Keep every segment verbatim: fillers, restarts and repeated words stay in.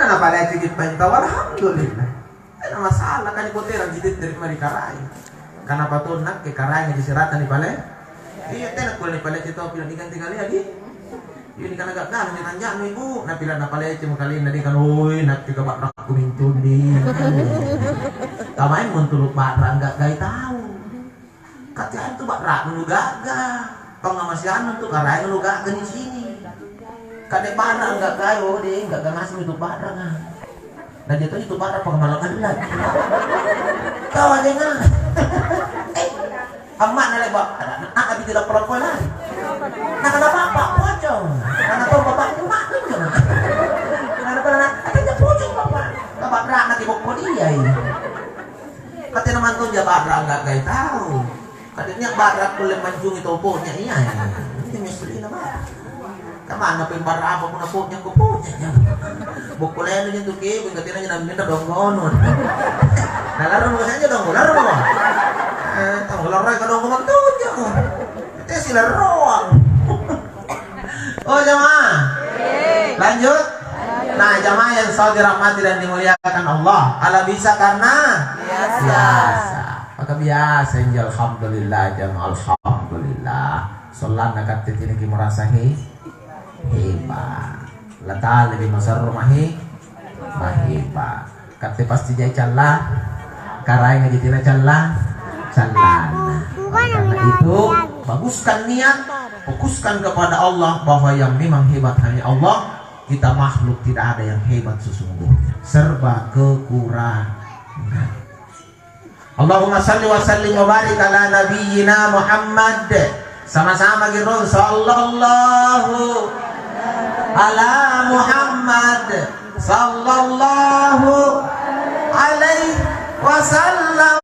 napaleceki paintau, alhamdulillah. Tena masalah, kan nipoterang ji tette ri mae ri Karaeng. Kanapa tong nakke Karaeng ji sirata nipale-, iya, tena kulle nipalece tau pila niganti kalea di. Iya, nikana ga'gana niranja'nu, Ibu. Napila napalecemo kalenna di kan, "Oi, nakke kaba'rakku mintundi." Kamaeng muntulu ba'ra ga'gai tau. Kati antu ba'ra'nu nuga'ga, pangngamaseannu antu Karaeng nuga'ga di sini. Kade ba'ra ga'gai, oh, deh, ga'ga ngaseng itu ba'ranga. Na dia tu itu ba'ra pangamalang-alang. Kau aja nggak. Eh, amma'na le'ba', nakabiti lappo-lappo lai. Nakana bapa', pocong. Nakana tong bapakku, mak, pocong. Nakana pala, "Akhirnya pocong, Bapak." Ka ba'ra'na kibokko dia, ini. Katena mantonja ba'ra ga'gai tau. Katanya ba'ra kulle mancungi tau po'nya, iya, iya. Ini misalina ba'ra. Kamana pembara apa puna po'nya ko po'nya, ya. Bokko leno nyentu kebeng, katena nyenang minta dongkono. Nah, laro mo saja dongko, laro mo. Eh, tau laro ka dongko mantonja mo. Tesi laroang. Oh, jamaah. Lanjut. Nah, jamaah yang selalu dirahmati dan dimuliakan Allah. Ala bisa karena biasa. Maka biasa injo, alhamdulillah, jamaah, alhamdulillah. Sollanna katte tiniki merasa he-, hebat. Latali di masarro mahe-, mahebat. Katte pasti jai calla, Karaeng aja tena calla, callana. Oleh karena itu, baguskan niat, fokuskan kepada Allah bahwa yang memang hebat hanya Allah, kita makhluk tidak ada yang hebat sesungguhnya. Serba kekurangan. Allahumma salli wa sallim wa barik ala nabiyyina Muhammad. Sama-sama gitu, sallallahu ala Muhammad, sallallahu alaihi wasallam,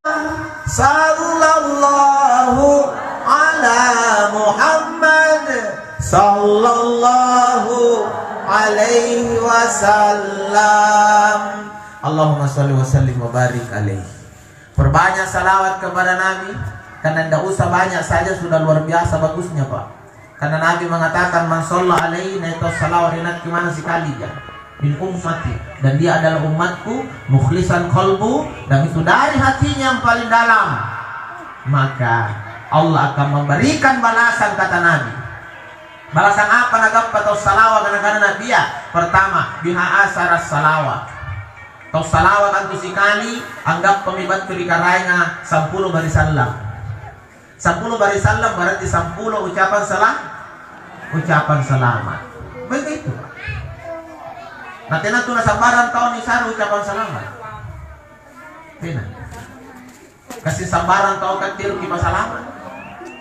sallallahu ala Muhammad, sallallahu alaihi wasallam. Allahumma salli wa sallim wa barik alaihi. Perbanyak salawat kepada Nabi, karena ndak usah banyak saja sudah luar biasa bagusnya, Pak. Karena Nabi mengatakan, "Man shalla alaihi," na itu salawat ri nakke manna sikalija, "min ummati," dan dia adalah umatku, "mukhlisan qalbu," dan itu dari hatinya yang paling dalam, maka Allah akan memberikan balasan, kata Nabi. Balasan apa nagappa tau salawat, kana-kana Nabia? Pertama, biha asaras salawat. Tau salawat antu sikali, anggappami battu ri karaenga sampulo barisallang. Sampulo barisallang berarti sampulo ucapan sala-, ucapan selamat. Begitu. Na tena tu nasambarang tau nisare ucapan selamat. Tena. Kasi sambarang tau kattiruki pasalama'?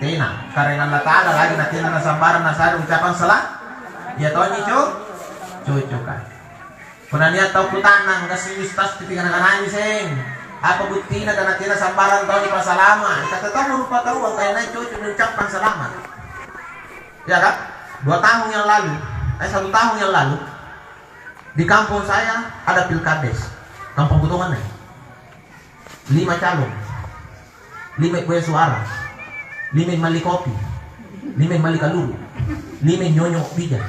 Tena. Karaeng Allata'ala lagi natena nasambarang nasare ucapan sala-, iya tonji cu-, cucuka. Punna nia' tau kutannang, "Kasi ustaz, kitikana-kanami seng, apa buttina kana tena sambarang tau nipasalama'?" Kata tau rupataua, angkana nai' cucu niucappang salama'. Ya kan? Dua tahun yang lalu, eh, satu tahun yang lalu, di kampung saya ada pilkades. Kampung Kutongan, eh. Lima calon, lima boya suara, lima malli kopi, lima malli kaluru, lima nyonyo bija.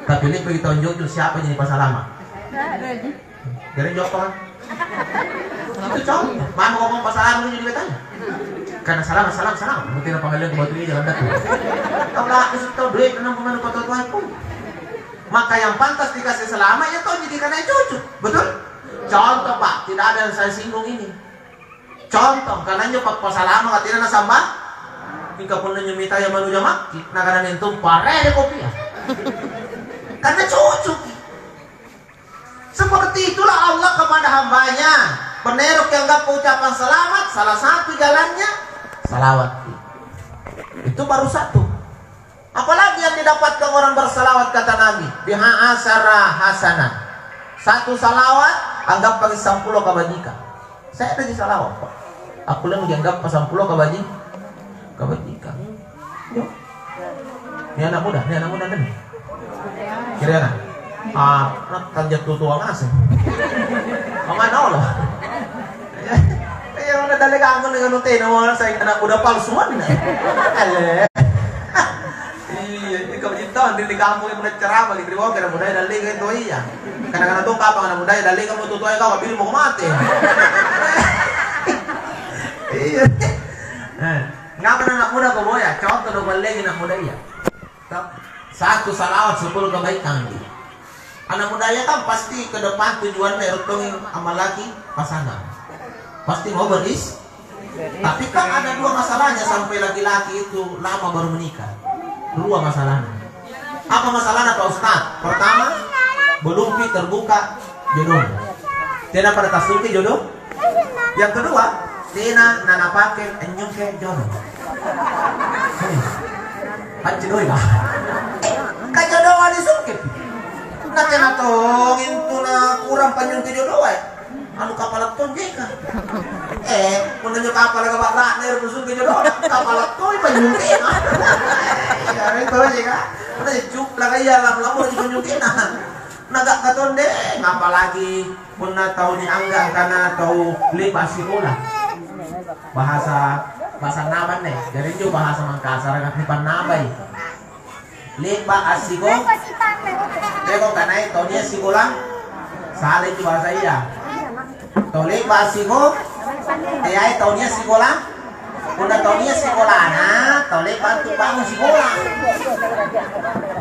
Tapi le'baki tau anjo siapa jadi pasalama'? Jari joppa. Itu contoh. Mama ngomong pasalama' ini ditanya. Karena salama', salama', salama'. Mungkin apa ngeliat batu ini jalan datu. Tau lah, itu tau duit, kenapa mana kau tahu pun? Maka yang pantas dikasih salama' ya tau jadi karena cucu. Betul? Contoh, Pak, tidak ada yang saya singgung ini. Contoh, karena injo pappasalama' tena nasamba. Mingka punna injo mitaya manu jamakki, nakana nentu parere kopia. Karena cucuki. Seperti itulah Allah kepada hambanya. Penerok yang gak ucapan selamat, salah satu jalannya salawat. Itu baru satu. Apalagi yang didapatkan orang bersalawat, kata Nabi, "Biha asara hasanah." Satu salawat, anggappa sampulo kabajikan. Saya ada di salawat, Pak. Aku lagi anggappa sampulo kabaji-, kabajikan. Yo. Ini anak muda, ini anak muda nih. Kira-kira. Ah, nak tanjak tutua ngasih. Pamana Allah. Iya, udah dari kampung dengan tena, mau saya anak muda palsuan nih. Ale. Iya, ini kau cinta di kampung yang pernah ceramah, di Kriwong, kena muda dari itu, iya. Kadang-kadang tong kapang anak mudaya, dallekang mo tutoa kau, a'biring mako mate. Iya. Eh, ngapa anak muda kau boya? Contoh dong, balleangi anak mudaya. Toh? Satu salawat, sepuluh kebaikan. Anak mudaya kan pasti ke depan tujuanna ero' tongi ammallaki pasangang. Pasti mau beris-, tapi kan ada dua masalahnya sampai laki-laki itu lama baru menikah. Dua masalahnya. Apa masalahnya, Pak Ustaz? Pertama, belum pi terbuka jodoh. Tena pada tasungke jodoh. Yang kedua, tena nanapake anynyungke jodoh. Hmm. Pacci doi, Pak. Eh, kajodoa disungke. Na tena tong intu na kurang panyungke jodoa, eh. Anu kapala tonjeka. Eh, punna njo kapala ka ba'ra'na ero' kusungke jodoa, kapala toi panyungkena. Iya, itu aja, Kak. Punna cupla ka iya lam-lamung ri panyungkena. Na ga'ga tonde, apalagi punna tau niangga' angkana tau le'ba' sikola. Bahasa, bahasa Nabanne, jari injo bahasa Mangkasara' nipannabai. Le'ba' assiko, teko kanai tau nia' sikola, sala injo bahasa iya. Tau le'ba' assiko, teai tau nia' sikola, Punna tau nia' sikolana, tau le'ba' antu bangung sikola.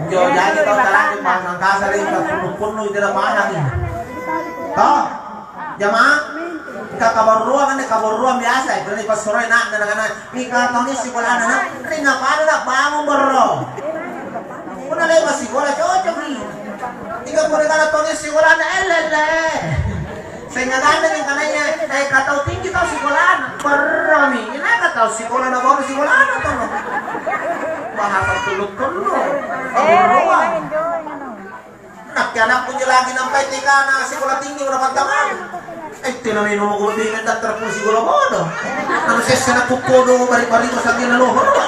Injo jadi tau talaku bahasa Mangkasara' ri punnu-punnu tena pahangi. Toh, jamaah, mingka kabarruang anne kabarruang biasa, eh, punna nipassuroi ana'na nakana, "Mingka tau nia' sikolana, na, ring apana na bangung borro?" Punna le'ba' sikola cocoki. Mingka punna kana tau nia' sikolana, eh, lelle. Seng aganna angkanaya, eh, ka tau tinggi tau sikolana, berromi. Inai ka tau sikola na baru sikolana tono. Bahasa tullu-tullu. Kaburroang. Nakke anakku njo lagi nampai T K-na sikola tinggi udah pantamang. Eh, tena meno mako bebena daftar pung sikola bodo. Anu sessa na kukkodo bari-bari ko sa'genna lohoro.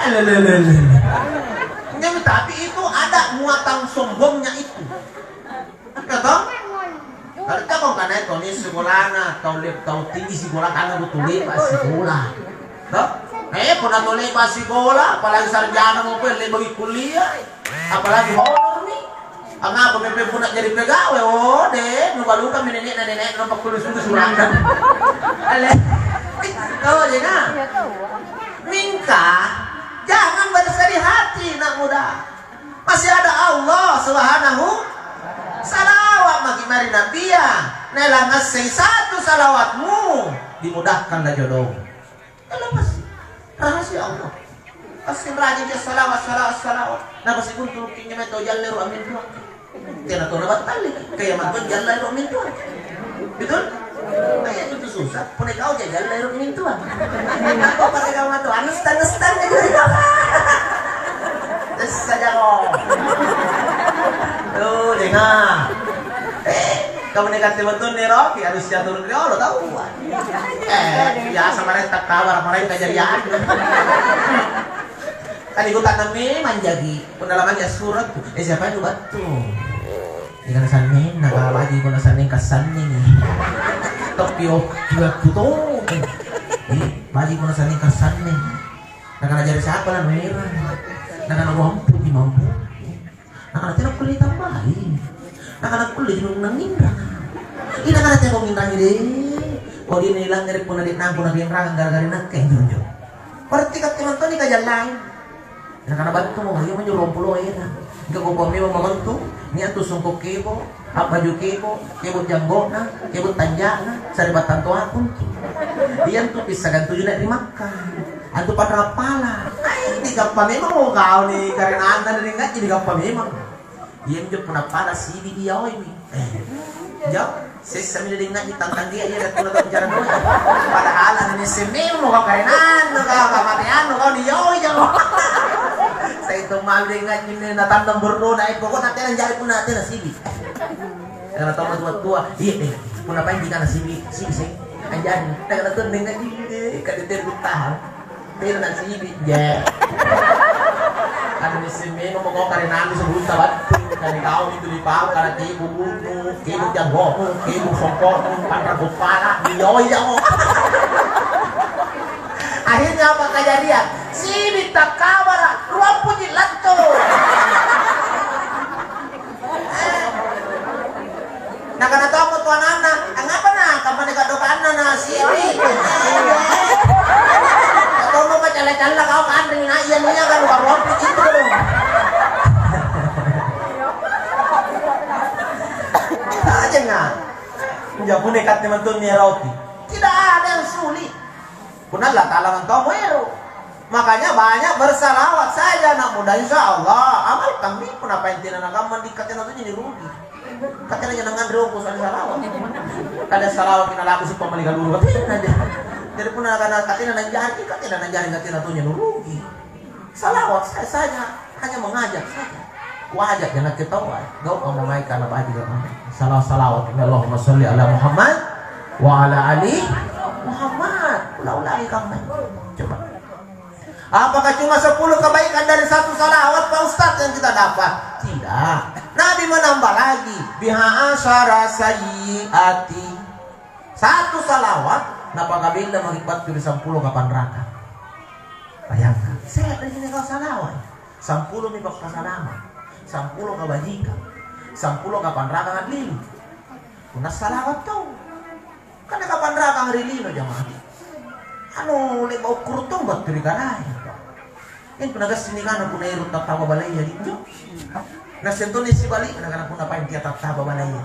Eh, lelelele. Tapi itu ada muatan sombongnya itu. Iya toh? Kalau tau kong kanai tau nia' sikolana, tau le-, tau tinggi sikola, karena butuh le'ba' sikola. Toh? Eh, punna tau le'ba' sikola, apalagi sarjana mo pole, le'baki kuliah, apalagi honor mi. Angngapa mempe punna jari pegawe, oh, deh, nubalukang mi nene'na, nene'na, pakkulu susu surangkan. Ale. Oh, iya, nah. Mingka, jangan bersedih hati, nak muda. Masih ada Allah Subhanahu. Salawat maki' mae ri Nabia, naelangngasseng satu salawatmu, dimudahkan na jodomu. Kenapa sih? Rahasia Allah. Pasti rajin dia salawat, salawat, salawat. Napasibuntuluki injo mae tau jallero ammintuang. Tena tau nabattali, kaya mantu jallero ammintuang. Betul? Kaya itu susah. Punna ikau jajalla ero' mintua. Apa pada kau matu anus tanus tanus. Terus saja kau. Tuh, dengar. Eh, kamu negatif betul nih, Rocky, harus jatuh riolo tahu. Eh, biasa mereka tak tahu, mereka jadi anu. Kan ikut tanam memang jadi. Punna lamaki assurang tu, eh, siapa itu battu? Nakana sannenna, ka baji punna sanneng kasannengi. Tapi oh, juga kuto. Eh, baji punna sanneng kasanneng. Nakana jari siapa lah merah. Nakana mampu di mampu. Nakana tena kulle tambahi. Nakana kulle di nanginrang. Ina kana teko nginrangi deh. Kau dia nilangngere punna di nangku nakinrang gara-gara nakke injo. Berarti katte mantoni kajallai. Nakana battumo, iya minjo ruampulo era. Mingka kupau memang mabantu, nia' tu songko' kebo, a'baju kebo, kebo janggo'na, kebo tanja'na, sari'battang toaku. Iya antu pissagang tuju na' ri Makkah. Antu panrang appala. Ai, digappa memang mo kau ni karenanna ri ngaji digappa memang. Iyanjo punna pada sibi' iyaoimi. Eh, jao, sessami deng ngaji tantang dia iya dattunna tau bicara doja. Padahal anu nisseng memang kau karenannu kau, kamateannu kau niyaoi jao. Sai tomma deng ngaji ne natannang borrona, eh, pokokna tena jari punna tena sibi'. Karena tau matua-tua, iya deh, punna panji kana sibi', sibi' seng. Anjari, tena tau deng ngaji, eh, kade terus tahan. Tena nasibi', je. Anu nisseng memang mako karenannu sebelumta battu. Kani kau itu lipau, karena kebo bunnu, kebo janggomu, kebo songko'mu, panrang kuppala, niyoi jamo. Akhirnya apa kejadian? Sibi' takkabara', ruampuji lattu. Nakana tommo tu ana'na, "Angngapa na kamma nikaddokanna na siwi?" Tommo pacalla-calla kau kanreng na iya nia kan warompi gitu dong. Ajenga. Injo punna ikatte mantunni roti. Tidak ada yang sulit. Punna Allah Ta'ala mantommo ero. Makanya banyak bersalawat saja anak muda, insya Allah amalkan mi. Punna paintena nakamma di katena tu jadi rugi. Katena jangan ngandre ongkos ada salawat. Kada salawat kina laku si pamali kaluru katena aja. Jadi punna kana katena nanjari, katena nanjari katena tu jadi rugi. Salawat saya saja hanya mengajak saja. Kuajak jangan ketawa. Gau kamu naik karena baju kamu. Salah salawat. Allahumma salli ala Muhammad wa ala ali Muhammad. Ulang-ulangi kamu. Coba. Apakah cuma sepuluh kebaikan dari satu salawat, Pak Ustadz, yang kita dapat? Tidak. Nabi menambah lagi, "Biha asyara sayyiati." Satu salawat, napakabella maki battu ri sampulo kapanraka. Bayangkan, saya dari sini kau salawat. Sampulo mi pappasalama, sampulo kabajika, sampulo kapanraka ngadlilu. Punna salawat tau. Kan kapanrakang ri lino, jamang. Anu, le'ba' ukkuru' tong battu ri karaeng. Intu nagassing nikana punna ero' tattaba balaya dinjo. Nasseng toni sibalikna kana punna paeng tia tattaba balaya.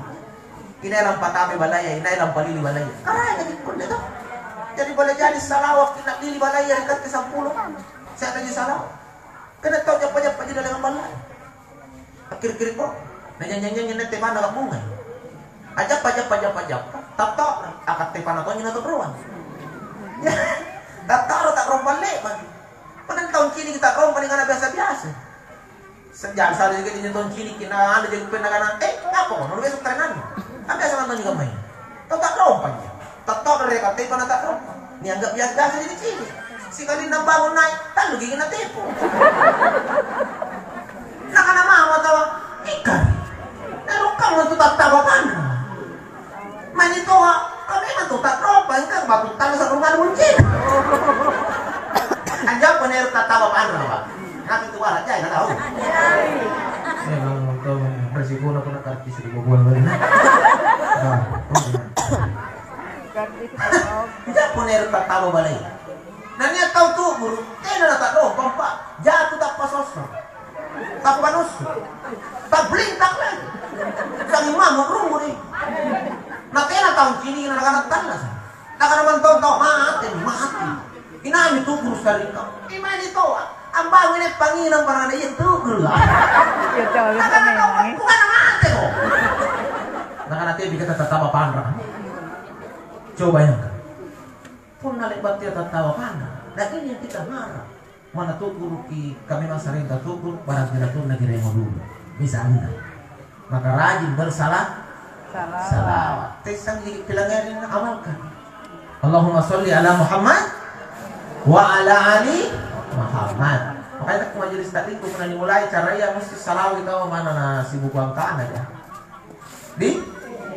Inai lampatabe balaya, inai lampalili balaya. Karaeng ji konne to. Jadi boleh jadi salawat punna lili balaya ri katte sampulo. Saya tadi salawat. Kena tau jappa-jappa ji dalam balla'e. Akkiri-kiri ko. Najanjang-janjang nette bana lamungai. Ajappa, ajappa, ajappa, ajappa. Tatto, akatte pana tonji na turuang. Ya, tattoro tak rompa le'baki. Padahal taung ciniki tak rompa dengan biasa-biasa. Sejak sehari jadi taung ciniki na anu jadi pernah kana, "Eh, ngapa kau? Nulu besok trenannya." Kan biasa nonton juga main. Tau tak rompa ji. Tattoro ri katte pana tak rompa. Nianggap biasa-biasa jadi cini. Sikalinna bangun naik, tallu gigi natepo. Nakana mama taua, "Ikkari. Naerokkammo tu tattaba panra. Mani toa, kami matu tak rompa, engka batu tangsa rumah muncin." Anjappa naero' tattaba panra, Pak. Napi tu bara jai na tau. Memang tau resikona punna karcis ri bokoang bali na. Nah, oh, iya. Ja'ko naero' tattaba balai. Na nia' tau tu'guru', tena nata'dompang, Pa'. Jatu tappasosso. Tappanussu. Tablintak lagi. Sanging mamo' runggu deh. Na tena tau cini' na nakana tallasa'. Nakana mantong tau mate, mate. Inami tu'guru' sarring tau. Imani toa. Ambangung nai' panginang barang ada iya tu'guru'. Iya, tahu, Nakana tau, memang, eh. Bukan mate ko. Nakana tepi kata tattaba panra. Coba bayangkan. Punna le'ba' tea tattaba panra, dan ini yang kita harap. Manna tu'guruki, kami masarenta tu'guru', barang pinatunnaki remo dulu. Misalnya, maka rajin bersala-, Salawat. Salawat. Tessang jadi pelanggaran amalkan. Allahumma sholli ala Muhammad wa ala ali Muhammad. Makanya majelis taklim punna dimulai caraya mesti salawat tau mana na sibuk angkana ya. Di?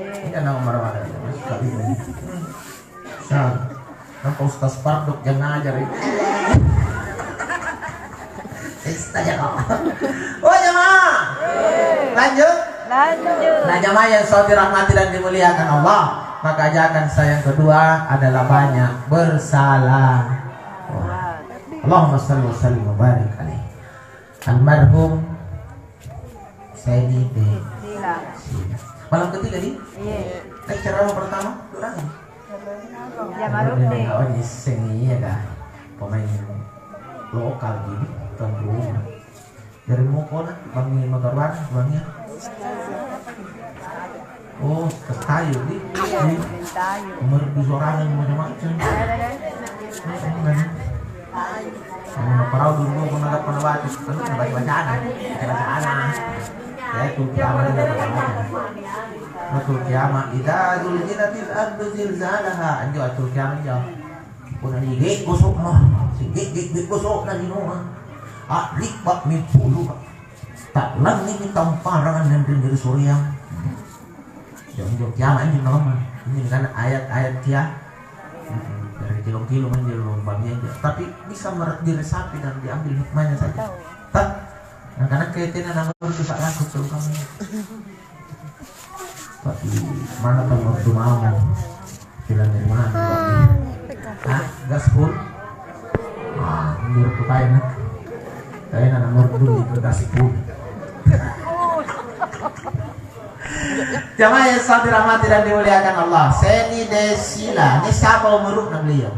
Iya, nama marah-marah. Masuk kali ini. Hmm. Sa, nampa Ustaz Parduk yang ngajar ini. Pesta ya kok. Oh, jamaah. Lanjut. Lanjut. Nah, jamaah yang saya dirahmati dan dimuliakan Allah, maka ajakan saya yang kedua adalah banyak bersalah. Allahumma salli wa sallim wa barik alaih. Almarhum Saini de Sila. Sila. Malam ketiga, di? Iya. Eh, ceramah pertama, kurang. Jamaludin. Oh, nyeseng iya dah. Pemain lokal gini, tuan rumah. Dari mau kona, bangi motor barang, bangi. Oh, kestayu, di? Di? Kestayu. Merdu sorangan macam-macam. Iya, iya. Yang parau dulu, pernah dapat baca, kan baca-bacaan. Baca-bacaan. Ya, itu kiamat, itu kiamat. Itu kiamat. Idza zulzilatil ardu zilzalaha. Anjo, itu kiamat, anjo. Punna nigek gosokna, sigek-gek-gek gosokna linoa. A'libba'mi pulu. Ta'lannimi tamparang anrinni ri soreang. Jong-jong kiama anjo naung. Ini kan ayat-ayat kia. Mm-mm. Dari kilo-kilo kan dia lomba biaya. Tapi bisa mer-, diresapi dan diambil hikmahnya saja. Tah. Nah, karena kayak tena nama itu Pak Rangkut tuh kamu. Tapi mana tau merdu mamo? Bilang dari mana? Hah? Gaspol? Ah, menurut ku kaya nak. Kaya nak merdu itu gaspol. Jamaah yang saya dirahmati dan dimuliakan Allah, Seni Desila, ini siapa umurnya beliau?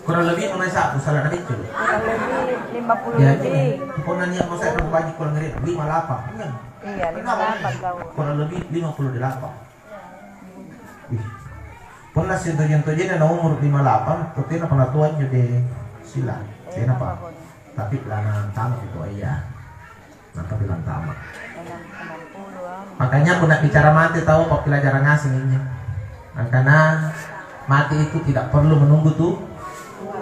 Kurang lebih mana satu, salah tadi itu. Kurang lebih lima puluh lebih. Pokoknya niat masa itu bagi kurang lebih lima lapan. Iya, lima lapan kau. Kurang lebih lima puluh delapan. Wih. Pernah sitojeng-tojengna na umur lima lapan, tu tena pernah tua injo deh sila. Tena apa? Tapi lana tamat itu iya. Nampa bilang tamat. Makanya aku nak bicara mati tahu apa pelajaran ngasing ini. Angkana mati itu tidak perlu menunggu tu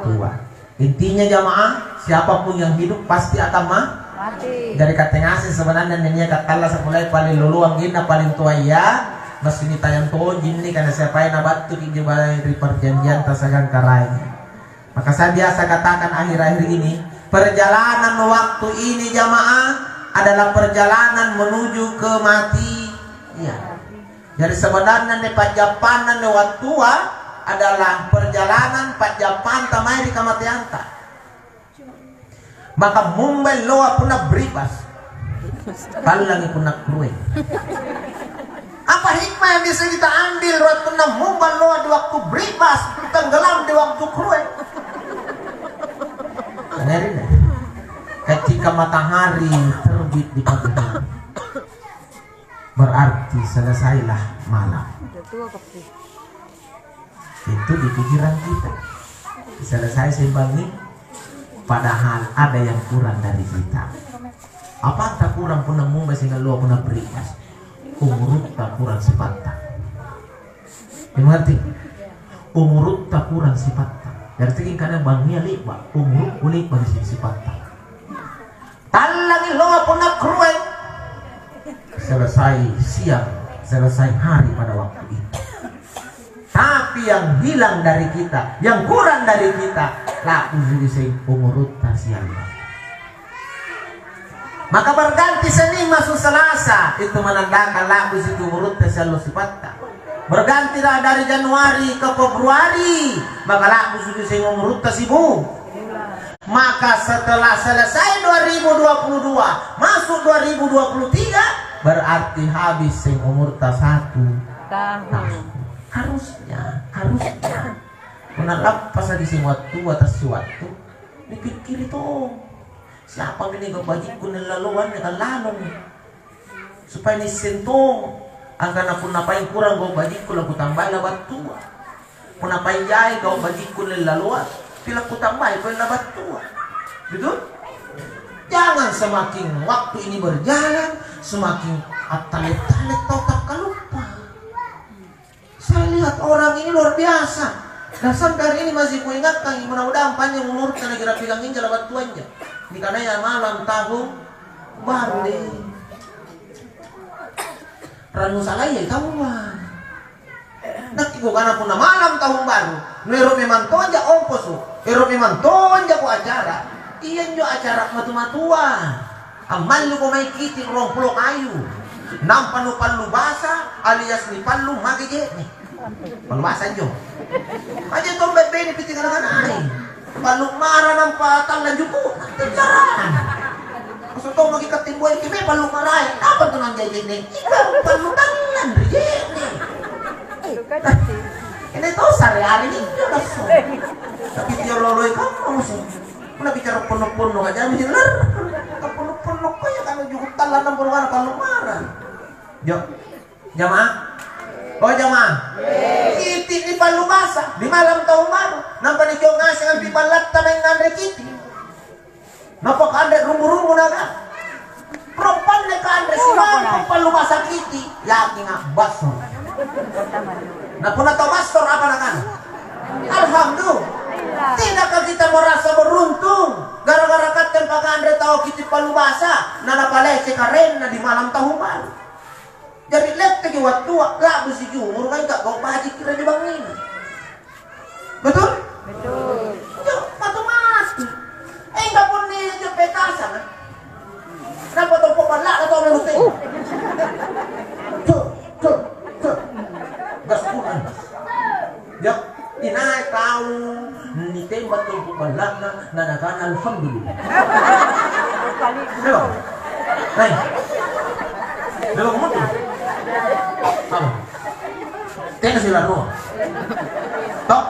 tua. Intinya jamaah, siapapun yang hidup pasti akan ma-, mati. Dari katte ngaseng sebenarnya nenia kattallasa mulai paling loloang ginna paling toaya, masini tayang tonji inni karena siapai nabattuki injo ri perjanjian tasagang karai. Maka saya biasa katakan akhir-akhir ini, perjalanan waktu ini jamaah adalah perjalanan menuju kematian. Jadi sebenarnya anne pa'jappanna anne wattua adalah perjalanan pa'jappanta mae ri kamateanta. Maka mumbai loa punna bribas, tallangi punna krueng. Apa hikmah yang bisa kita ambil waktu mumbai loa di waktu bribas, tenggelam di waktu krueng? Dengerin ya. Ketika matahari terbit di pagi hari, berarti selesailah malam. Udah tua, Kak. Itu di pikiran kita. Selesai sembangi, padahal ada yang kurang dari kita. Apa anta kurang punna mumbai singalloa punna berikas? Umurutta kurang sipatta. Dimengerti? Umurutta kurang sipatta. Berarti kan kadang bangngia le'ba, umurukku le'ba sipatta. Tallangi loa punna krueng. Selesai siang, selesai hari pada waktu itu. Tapi yang hilang dari kita, yang kurang dari kita, lakusuki seng umurutta siallo. Maka berganti Senin masuk Selasa, itu menandakan lakusuki umurutta siallo sipatta. Berganti dari Januari ke Februari, maka lakusuki seng umurutta sibu. Maka setelah selesai dua ribu dua puluh dua, masuk dua ribu dua puluh tiga, berarti habis seng umurta satu tahun. Harusnya, harusnya. Punna lappasa di seng wattu, atas si wattu, dipikkiri tong. Siapa mini gau bajikku nellaloanne kallalong? Supaya nisseng tong, angkana punna paeng kurang gau bajikku, lakutambai labattua. Punna paeng jae gau bajikku lellaloa, pila kutambai pole labattua. Betul? Jangan semakin waktu ini berjalan, semakin attale-tale tau takkaluppa. Saya lihat orang ini luar biasa. Dan sampai hari ini masih kuingatkan, mudah-mudahan panjang umurnya, nagira pilang inja labattuanja. Nikanaya malam tahun baru deh. Rannu salai taua. Nakke kukana punna malam tahun baru, nuero memang tonja ongkoso, ero memang tonja ko acara. Iyanjo acara matu-matua. Ammalluko mae kiti ruang pulo kayu, nampa nupallu basa alias nipallu mage je'ne. Pallu basa injo. Aja tombe bene piti kana-kanai. Pallu mara nampa tallang juku. Tenjarang. Maksud tau magi katimboe kime pallu marae. Apa tu nang je'ne? Ika pallu tallang ri je'ne. Ini tau sare-are ni injo lasso. Tapi dia loloi kamu sih. Punna bicara ponno-ponno aja mi ler. Ponno-ponno ko ya kan juku tallang nampa pallu mara. Jo. Jamaah? Oh, jamaah? Kiti nipallu basa di malam tahun baru. Nampa nikio ngaseng ampi pallatta mae nganre kiti. Napaka anre rumbu-rumbu naga. Rompanne ka anre simantu pallu basa kiti. Yakinga bassor. Na punna tau bassor apa nakana? Alhamdulillah. Tidakkah kita merasa beruntung gara-gara katte paka anre tau kiti pallu basa na napalece karenna di malam tahun baru? Jari letteki wattua, la'busi jumuru, mingka gau' bajiki ri bangngina. Betul? Betul. Yo, matu-matu. Engka punni injo petasanga. Nampa tompo balla'na tau nalutei. Balla'na, na nakana, "Alhamdulillah." Memang. Hai. Memang betul. Apa? Tena silarro. Toh?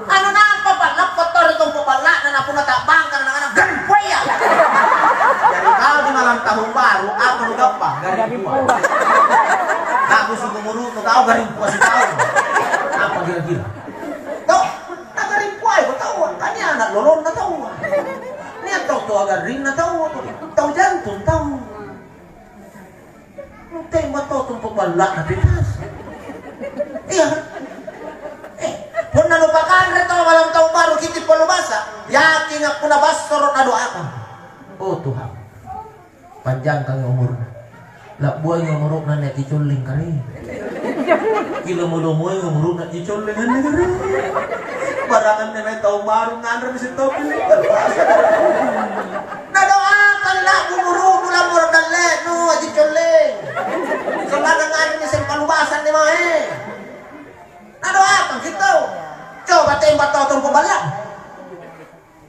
Anu nampa pallappo to ri tompo balla'na, na punna ta'bangka na nakana, "Garing puaya." Jadi kau di malam tahun baru, apa nugappa? Garing pua. Garing pua. Labu suku murutu kau garing pua sitau. Apa kira-kira? Toh, na garing puai ko taua, kan nia' ana' lolonna taua. Nia' tau toa garrinna taua, tau jantung taua. Tembak tau tompo balla'na bebas. Iya. Eh, punna nupakanre tau malam tahun baru kitti pallubasa, yakinga punna bassoro nadoakan. Oh Tuhan, panjangkangi umurna. La'buangi umuru'na anne kicolleng kare. Kilomo-lomoangi umuru'na kicolleng anne kare. Barang anne mae tahun baru nganremi sintoppi. Nadoakan la'bu umuru'nu lammoro' dalle'nu, Aji Colleng. Sollanna nganremi sempalubasa anne mae. Nadoakan kittau. Coba tembak tau tompo balla'.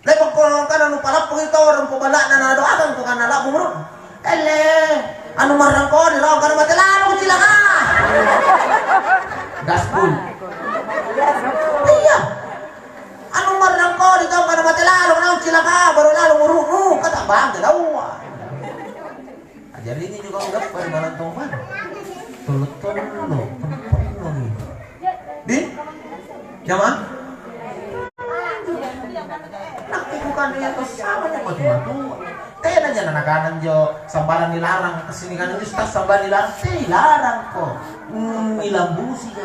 Le'bakko kana nupalappungi tau rompo balla'na nadoakangko kana la'bu umuru'. Elle, anu marrang kodi lao kana mate lalo cilaka. Gaspol. Iya. Anu marrang kodi tau kana mate lalo naung cilaka, baru lalo umuru'nu, kata bangke laua. Jari ini juga anggappa ri malam tahun baru. Tollo-tollo, tollo-tollo nih. Di? Jamaah? Nakke bukan dia tuh sama nih matu-matu. Tena jana nakanan jo sambarang dilarang kesini kan itu tas sambarang dilarang. Teh larang kok. Hmm, ilambusi jo.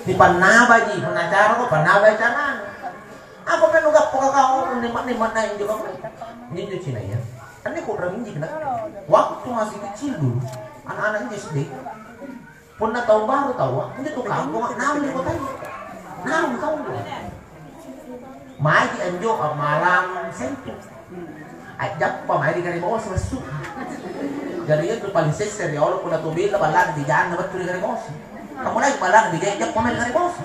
Dipannabaji pengacara kok, pannabai carana. Apa perlu gappo kakau nima-nima naik juga kan? Ini cuci naya. Kan ini kurang inji kena. Waktu masih kecil dulu, anak-anak S D, punna tahun baru tahu, ini tuh kampung, naung di kota ini. Naung tahu. Maji anjo malam sentu. A'jappa mae ri Karibosi massu. Jari, iya tu paling sesse riolo punna tu bella balla'na bijanna battu ri Karibosi. Kamu lagi balla'na bijai, jappa mae ri Karibosi.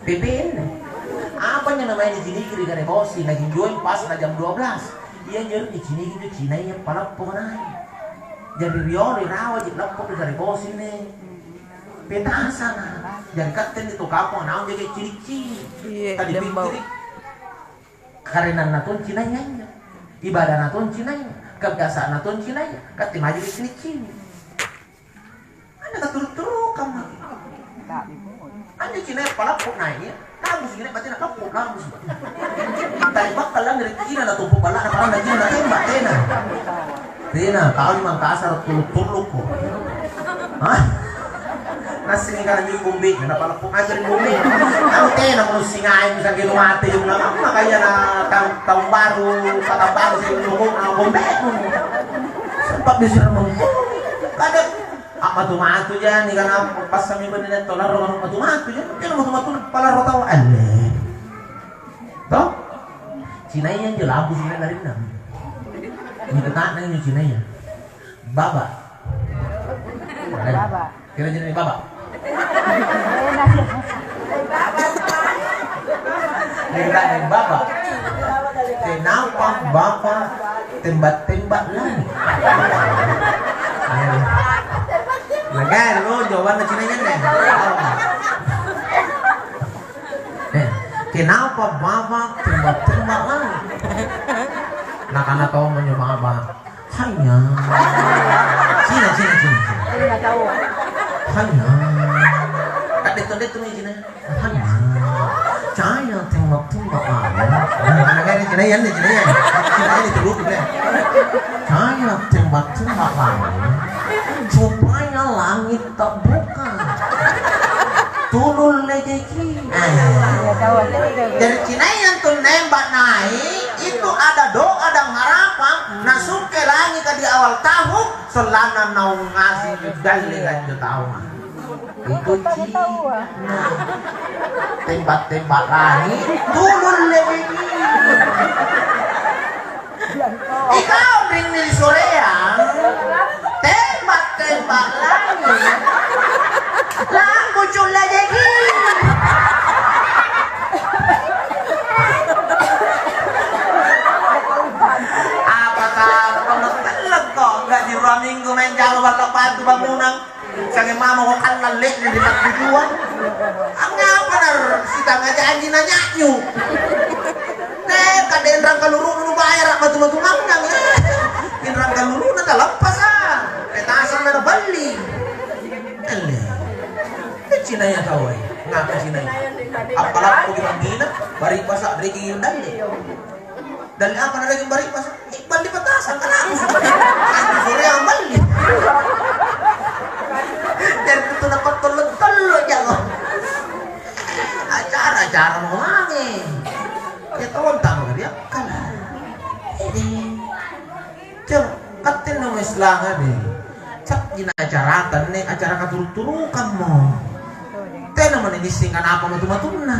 P P N. Apa njo namanya niciniki ri Karibosi, najinjoi pas na jam dua belas. Iya njo niciniki tu cinaya palappo nai. Jari riolo irawaji lappo ri Karibosi ne. Petasana. Jari katte ni tu kapang naung jaga cini-cini. Iya, tadi jambau. Pikkiri. Karenanna tong cinaya anjo. Ibadana tong cinaya, kebiasaanna tong cinaya, katte majelis cini-cini. Anne katuru-turukang maki. Anjo cinaya palappo naik, labu sini batina kappo, labu sini. Tali bakka lanri kina na tumpu balla'na parang na kina na tembak, tena. Tena, tau ni Mangkasara tullu-tulluko. Hah? Nassing kana nyu bombe, na pala pung aja ri bombe. Anu tena mo singai bisa keno mate, na makanya na tahun, tahun baru, tahun baru saya ngomong na bombe. Sempat bisa ngomong. Kada, ah, matu-matu ja ni kana passangi bene netto larro matu-matu ja. Tena matu-matu pala ro tau alle. Toh? Cinaya injo labu sina larinna. Ini keta'na injo cinaya. Baba. Baba. Kira jenis baba. Ini keta'na baba. Kenapa baba tembak-tembak langit? Nah, kan, lo jawabannya cinaya nih. Eh, kenapa baba tembak-tembak langit? Nakana tau monjo baba, "Hanya." Cina, Cina, Cina, Cina. Hanya. Kak detto-detto mi Cina. Hanya. Cahaya tembak-tembak langit. Nah, nakana Cina, iya, Cina, iya. Cina, iya, itu buku, ya. Cahaya tembak-tembak langit. Supaya langit terbuka. Tulul lejeki. Iya, tahu, tahu, tahu. Jadi cinaya tu nembak naik, itu ada doa dan harapan, nasungke langika di awal tahun, sollanna naung ngaseng dalle lanjut tahun. Itu Cina. Tembak-tembak langit, tulul lejeki. Ikau ring ri soreang, tembak-tembak langit, lakucu' lejeki. Paminggu maeng jama balla' batu bangunang. Sanging mamo ko kallang le'ne ri pattujuang. Angngapa na sitanga janji nanya'nyu? Eh, kade inrang kalurunu nubayara' matu-matu mangngang, eh. Inrang kaluruna talappasa. Petasanna naballi. Ele. Eh, cinaya tau, eh. Ngapa cinaya? Appalakko di manggina, bari'basa, riki dalle. Dalle apa na daging bari'basa? Eh, balli patasang, kan aku. Aku sore ang balli. Dan itu dapat tolong-tolong jago. Acara-acara mau mange. Ya, tawon tama dia kan. Ini. Coba, katte no Islam deh. Cak gina acara tanne acara katuru-turukammo. Tena mani nissing kanapa matu-matunna.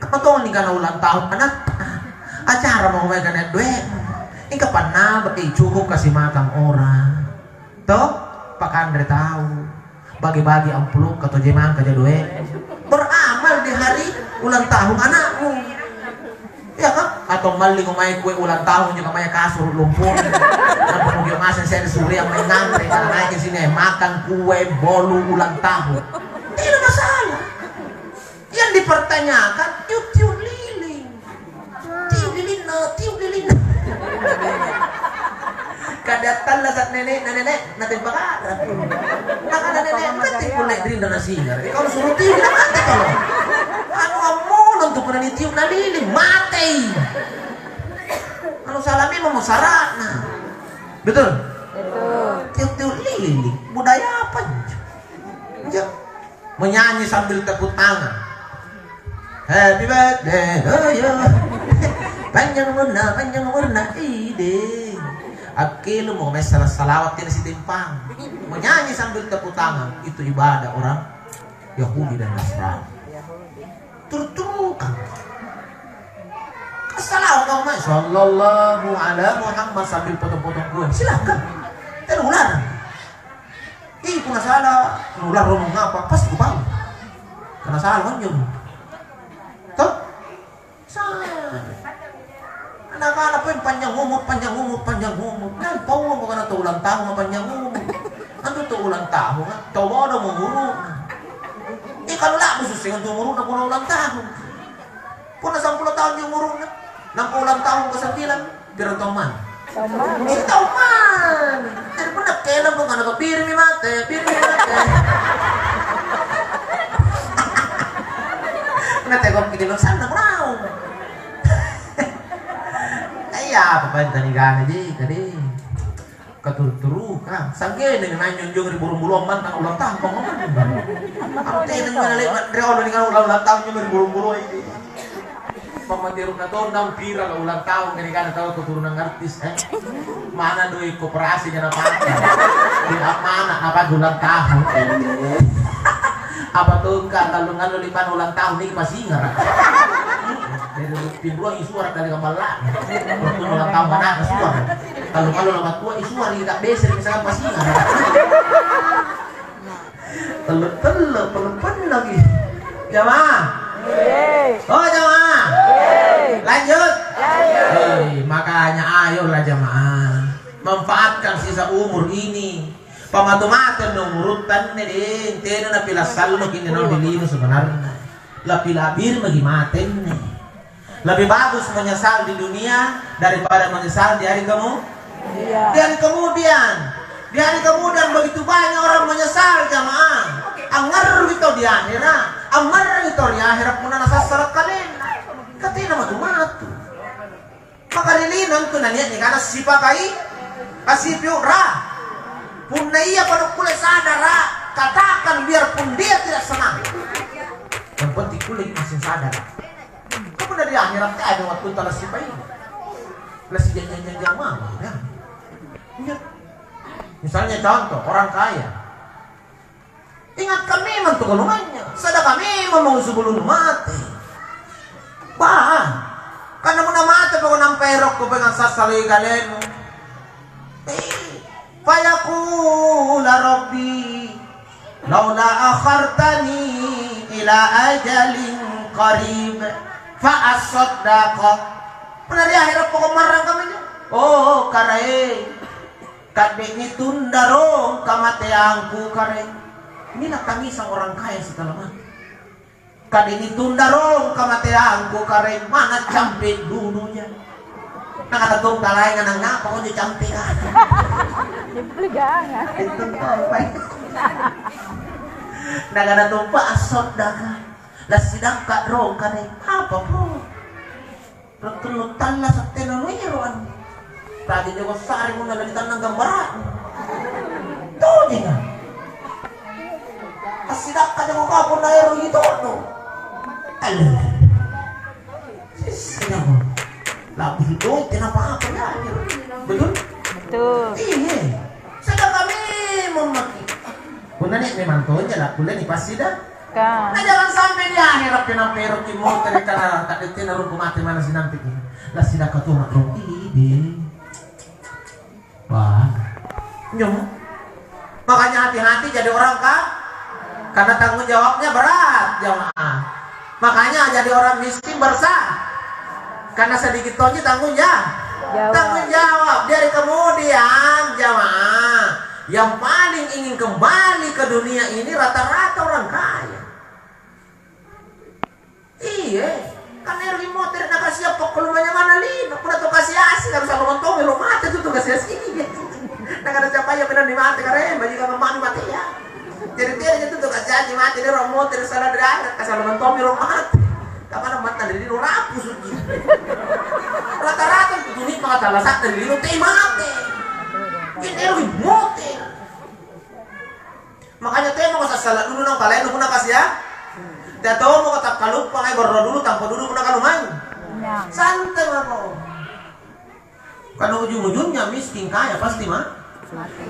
Apa tong nikana ulang tahun anakta? Acara mau mae kana doe'. Mingka pannaba, eh, cukup kasi makan orang. Toh? Pakanre tau. Bagi-bagi ampulokka to jemangka ja doe'. Beramal di hari ulang tahun anakmu. Iya kan? Atau mallingo mae kue ulang tahun juga mae kasur lumpur. Nampa mungkin masih saya disuruh yang main ngantre karena naik ke sini makan kue bolu ulang tahun. Tidak masalah. Yang dipertanyakan, tiup-tiup lilin. Tiup lilinna, tiup lilinna. Kada tallasa' nene'na, nene', natempakara. Nakana nene', "Mate punna rinra nasingar." Eh, kalau suruh tiup, namate tolo. Anu ammolong tu punna nitiup na lilin, matei. Anu salah memang sara'na. Betul? Betul. Tiup-tiup lilin, budaya apa injo? Injo. Menyanyi sambil tepuk tangan. Happy birthday to you. Panjang umurna, panjang umurna. Ide. Akkelo mo massala-salawat tena sitempang. Menyanyi sambil tepuk tangan. Itu ibadah orang Yahudi dan Nasrani. Turut-turukang. Assalawat kau mai. Sallallahu ala Muhammad sambil potong-potong kue. Silakan. Tena ularang. Ih, punna sala, nularro ngapa? Pasti kupau. Karena sala anjo. Toh? Sala. Anak-anak pun panjang umur, panjang umur, panjang umur. Nah, tahu bukan atau ulang tahun panjang umur. Antu tu ulang tahun, ah, tau bodo umuru. Eh, kalau lah khusus dengan tu umuru, nak ulang tahun. Punna sampulo taung ji umuruna, nampa ulang tahun kesembilan, piro taung manna? Taung manna. Sitaung manna. Jadi punna keleng pun kana, "Biringmi mate, biringmi mate." Punna tegong ki di bangsanna, kunaung. Iya, apa paeng taniganna ji, tadi. Katuru-turukang, sanggenna nanynyong jong ri burung-buruang mantang ulang tahun, kong ngomong. Anu tena nyo nale'ba' riolo ri kau ulang tahun jong ri burung-buruang ini. Pammateruna tondang viral ulang tahun, gara-gara tau keturunan artis, eh. Mana doi koperasi jana pakai. Di mana apa ulang tahun? Apa tongka tallung allo lipana ulang tahun ni pasingara. Dari pinruang isuara kali kamballa. Waktu ulang tahun mana suara. Kalau kalau lama tua isuara tidak beser misalnya pasingara. Telo-telo perempuan lagi. Jamaah. Oh jamaah. Lanjut. Hei, makanya ayolah jamaah. Manfaatkan sisa umur ini. Pamatu-matu anne umurutta anne, deng, tena napila salloki anne naung ri lino sebenarna. Lapila'biri maki mate anne. Lebih bagus menyesal di dunia daripada menyesal di hari kemu-, di hari kemudian. Di hari kemudian begitu banyak orang menyesal, jamaah. Angngarruki tau di akhera, ammarrangi tau ri akhera punna nasassara kalenna. Ka tena matu-matu. Maka ri lino antu nania' nikana sipakai, kasipiu ra. Punna iya pada kulle sadara, katakan biarpun dia tidak senang. Yang penting kulle masih sadar. Ka punna ri akhera teai wattunta lasipai. Lasijanjang-janjang mamo, ya. Iya. Misalnya contoh, orang kaya. Ingatkan memang tu galungannya, sadaka memang mau sebelum mati. Bah, karena muna mate poko nampa erokko pengang sassaloi kalemu. Eh, fayaqula rabbi laula akhartani ila ajalin qarib fa asaddaqa. Punna ri akhera poko marrang kaminjo. Oh, karaeng. Kadde nitunda rong kamateangku, Karaeng. Inilah tangisan orang kaya setelah mati. Kadde nitunda rong kamateangku, Karaeng, mana campe duduja. Nakana tong kalaenga, "Nangngapa anjo campeka?" Itu tong kalaenga. Nakana tompa, "Assoddaka, lasidakka rong, Karaeng." Apa pong? Rettunnu tallasa' tena nuero' anu. Rajin jako sare punna lanitannang gambara'nu. Tojeng. Assidakka jako kau punna ero'i to'no. Alle. Sissako. Labu hidoi tena apa-apa ya. Betul? Betul. Iya. Sedangkan memang maki. Punna nia' memang tonja lakkulle nipassida. Ka. Na jangan sampai di akhera' pinaperoki motere' kana ta'dette'na rung mate mana sinampiki. Lasidakka tonga rung idi. Wah. Nyo. Makanya hati-hati jadi orang ka-, karena tanggung jawabnya berat, jamaah. Makanya jadi orang miskin bersa-, karena sedikit tonji tanggung ja-, Jawab. Tanggung jawab. Dari kemudian, jamaah, yang paling ingin kembali ke dunia ini rata-rata orang kaya. Iya, kan ero' motere' nakasia' pokko lumanynyanganna lino, punna tau kasi-asi, kan sallo tongi ro mate tu tau kasi-asi. Nakana siapa ya benar ni mate, karema jika ngemani mate ya. Jadi tiada itu tau kasi-asi mate, dia ro motere' sala dari akhirat, kasallo tongi ro mate. Kamana mata dari lino rapu suci. Rata-rata itu dunia mata lasak dari lino teh mate. Kan ero' motere'. Makanya temo sassala dulu nang kalaennu punna kasia. Tetomo takkaluppa ngai borro dulu, tampo dulu punna kalumai. Iya. Santai mako. Karena ujung-ujungnya miskin kaya pasti ma-,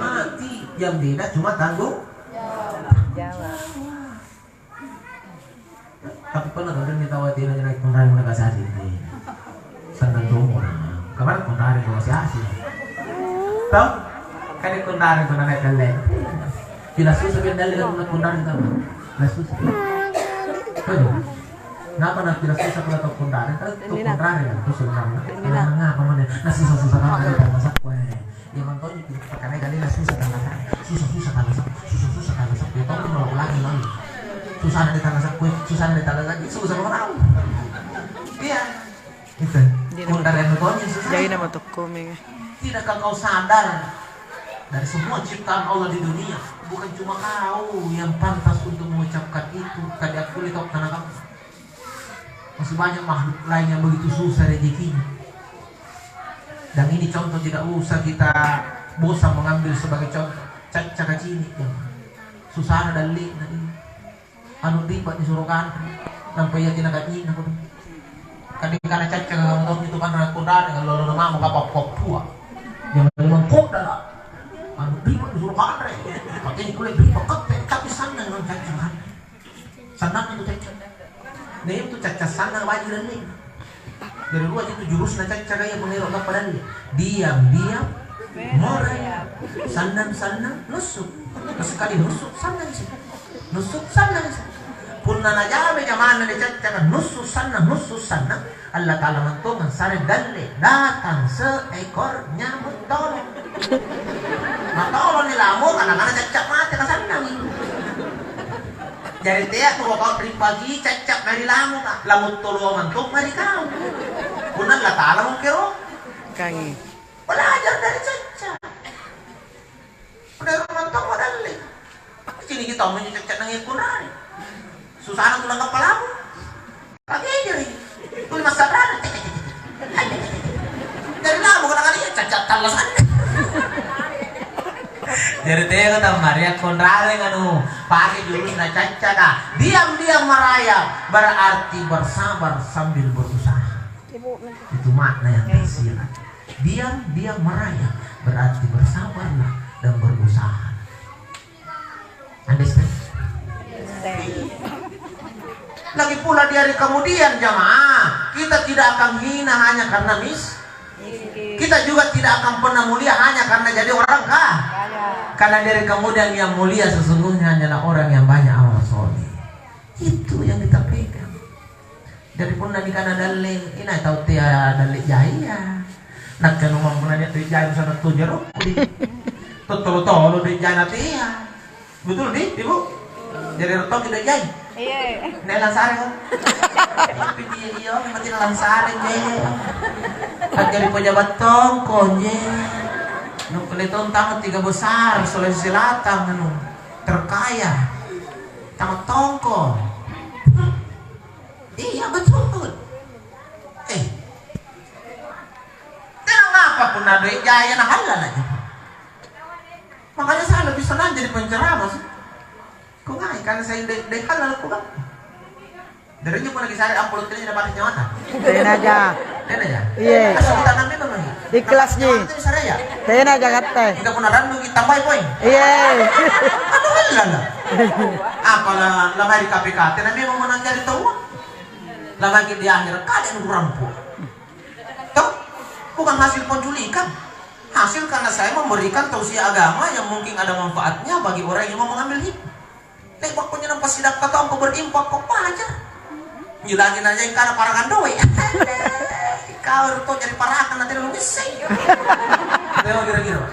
mati. Yang beda cuma tanggung. Jawab. Tapi pernah tau rinni tau ati nanya naik kunrani muna kasasi. Sannang tommo na. Kamana kunrani muna kasasi. Tau? Kan kunrani muna naik dalle. Pila susah kan dalle kan muna kunrani tau. Pila susah. Aduh. Ngapa na pila susah pula tau kunrani? Kan tau kunrani kan tu sebenarnya. Ngapa mana? Na susah-susah kan ada tau masak kue. Iya mantonji pi, pakanai kalena susah tallasa'na, susah-susah tallasa'na, susah-susah tallasa'na, iya tongki mala ulangi lagi. Susahna ditallasa'na kue, susahna ditallasa'na, susah mako tau. Iya. Itu. Jadi nama, kunrani anu tonji susah. Jadi nama tokko mega. Tidakkah kau sadar dari semua ciptaan Allah di dunia, bukan cuma kau yang pantas untuk mengucapkan itu, kadi akkulle tau kana kamu. Masih banyak makhluk lain yang begitu susah rezekinya. Dan ini contoh, tidak usah kita bosan mengambil sebagai contoh. Caccaka cini', ya. Susahna dalle'na ini. Anu riba nisuro kanre. Nampa ia tina kacina kudu. Kadang kana caccaka kamu tahu itu kan kunrani kalau lo mama kapok pua. Jangan memang kota lah. Anu riba nisuro kanre. Pakai kulit riba kete, tapi sana dengan caccaka. Sannang itu cacca. Nah, itu cacca sannang baji' dalle'na. Dari dua itu jurusna caccaka iya mengero' kappa dalle'. Diam-diam merayap. Sannang-sannang nussu'. Sekali nussu' sannang isi. Nussu' sannang isi. Punna najama jamanna ri caccaka nussu' sannang, nussu' sannang. Allata'ala mantongang sare dalle', datang seekor nyamuk tolong. Matolong ni lamung, kana-kana cacca' mate kasannangi. Jari teako kau ri pagi cacca' mae ri lamung, lamung tolong mantong mae ri kau. Punna Allata'ala mungkero. Kangi. Belajar dari cacca'. Punna ero' mantong mo dalle'. Ciniki tau minjo cacca' nangi kunrani. Susana tulang kappalamu. Pakejeri. Tuli massarrana. Dari lamu kana kalia cacca' tallasanna. Jari teko tammaria kunrani anu pake jurusna caccaka. Diam-diam merayap berarti bersabar sambil berusaha. Itu makna yang tersirat. Diam-diam merayap berarti bersabarlah dan berusaha. Understand? Lagi pula di hari kemudian, jamaah, kita tidak akan hina hanya karena mis-, kita juga tidak akan pernah mulia hanya karena jadi orang ka-, karena dari kemudian yang mulia sesungguhnya hanyalah orang yang banyak amal soleh. Itu yang kita pegang. Jari punna nikana dalle', inai tau tea dalle' jaia. Nakke nu mampunanya tu jai sana tu jero. Totolo-tolo deh jai natia. Betul di, Ibu? Jadi retong kita jai. Iya. Nela sare kan? Tapi dia iya mati nela sare je. Kan jadi pejabat tongko je. Nu keleton tangan tiga besar Sulawesi Selatan anu terkaya. Tangan tongko. Iya betul. Eh. Tenang apa pun ada jaya na halal aja. Makanya saya lebih senang jadi penceramah sih. Kok ngai karena saya de de halal kok. Dari nyo pun lagi sare ampulot kali dapat nyawata. Tena aja. Tena ya. Iya. Asal kita nanti memang. Ikhlas ji. Itu sare ya. Tena aja katte. Kita pun ada nunggu tambahi poin. Iya. Anu halal lah. Apalah lamai di K P K. Tena memang menang jadi tahu. Lamai di akhir kada yang rampu. Toh? Bukan hasil penculikan. Hasil karena saya memberikan tausiah agama yang mungkin ada manfaatnya bagi orang yang mau mengambil hikmah. Nek waktunya nampak sidakka tau, engkau berinfak, kau baca. Lagi nanya yang kana parakan doe. Kau itu jadi parakan nanti lu missing. Dia kira-kira.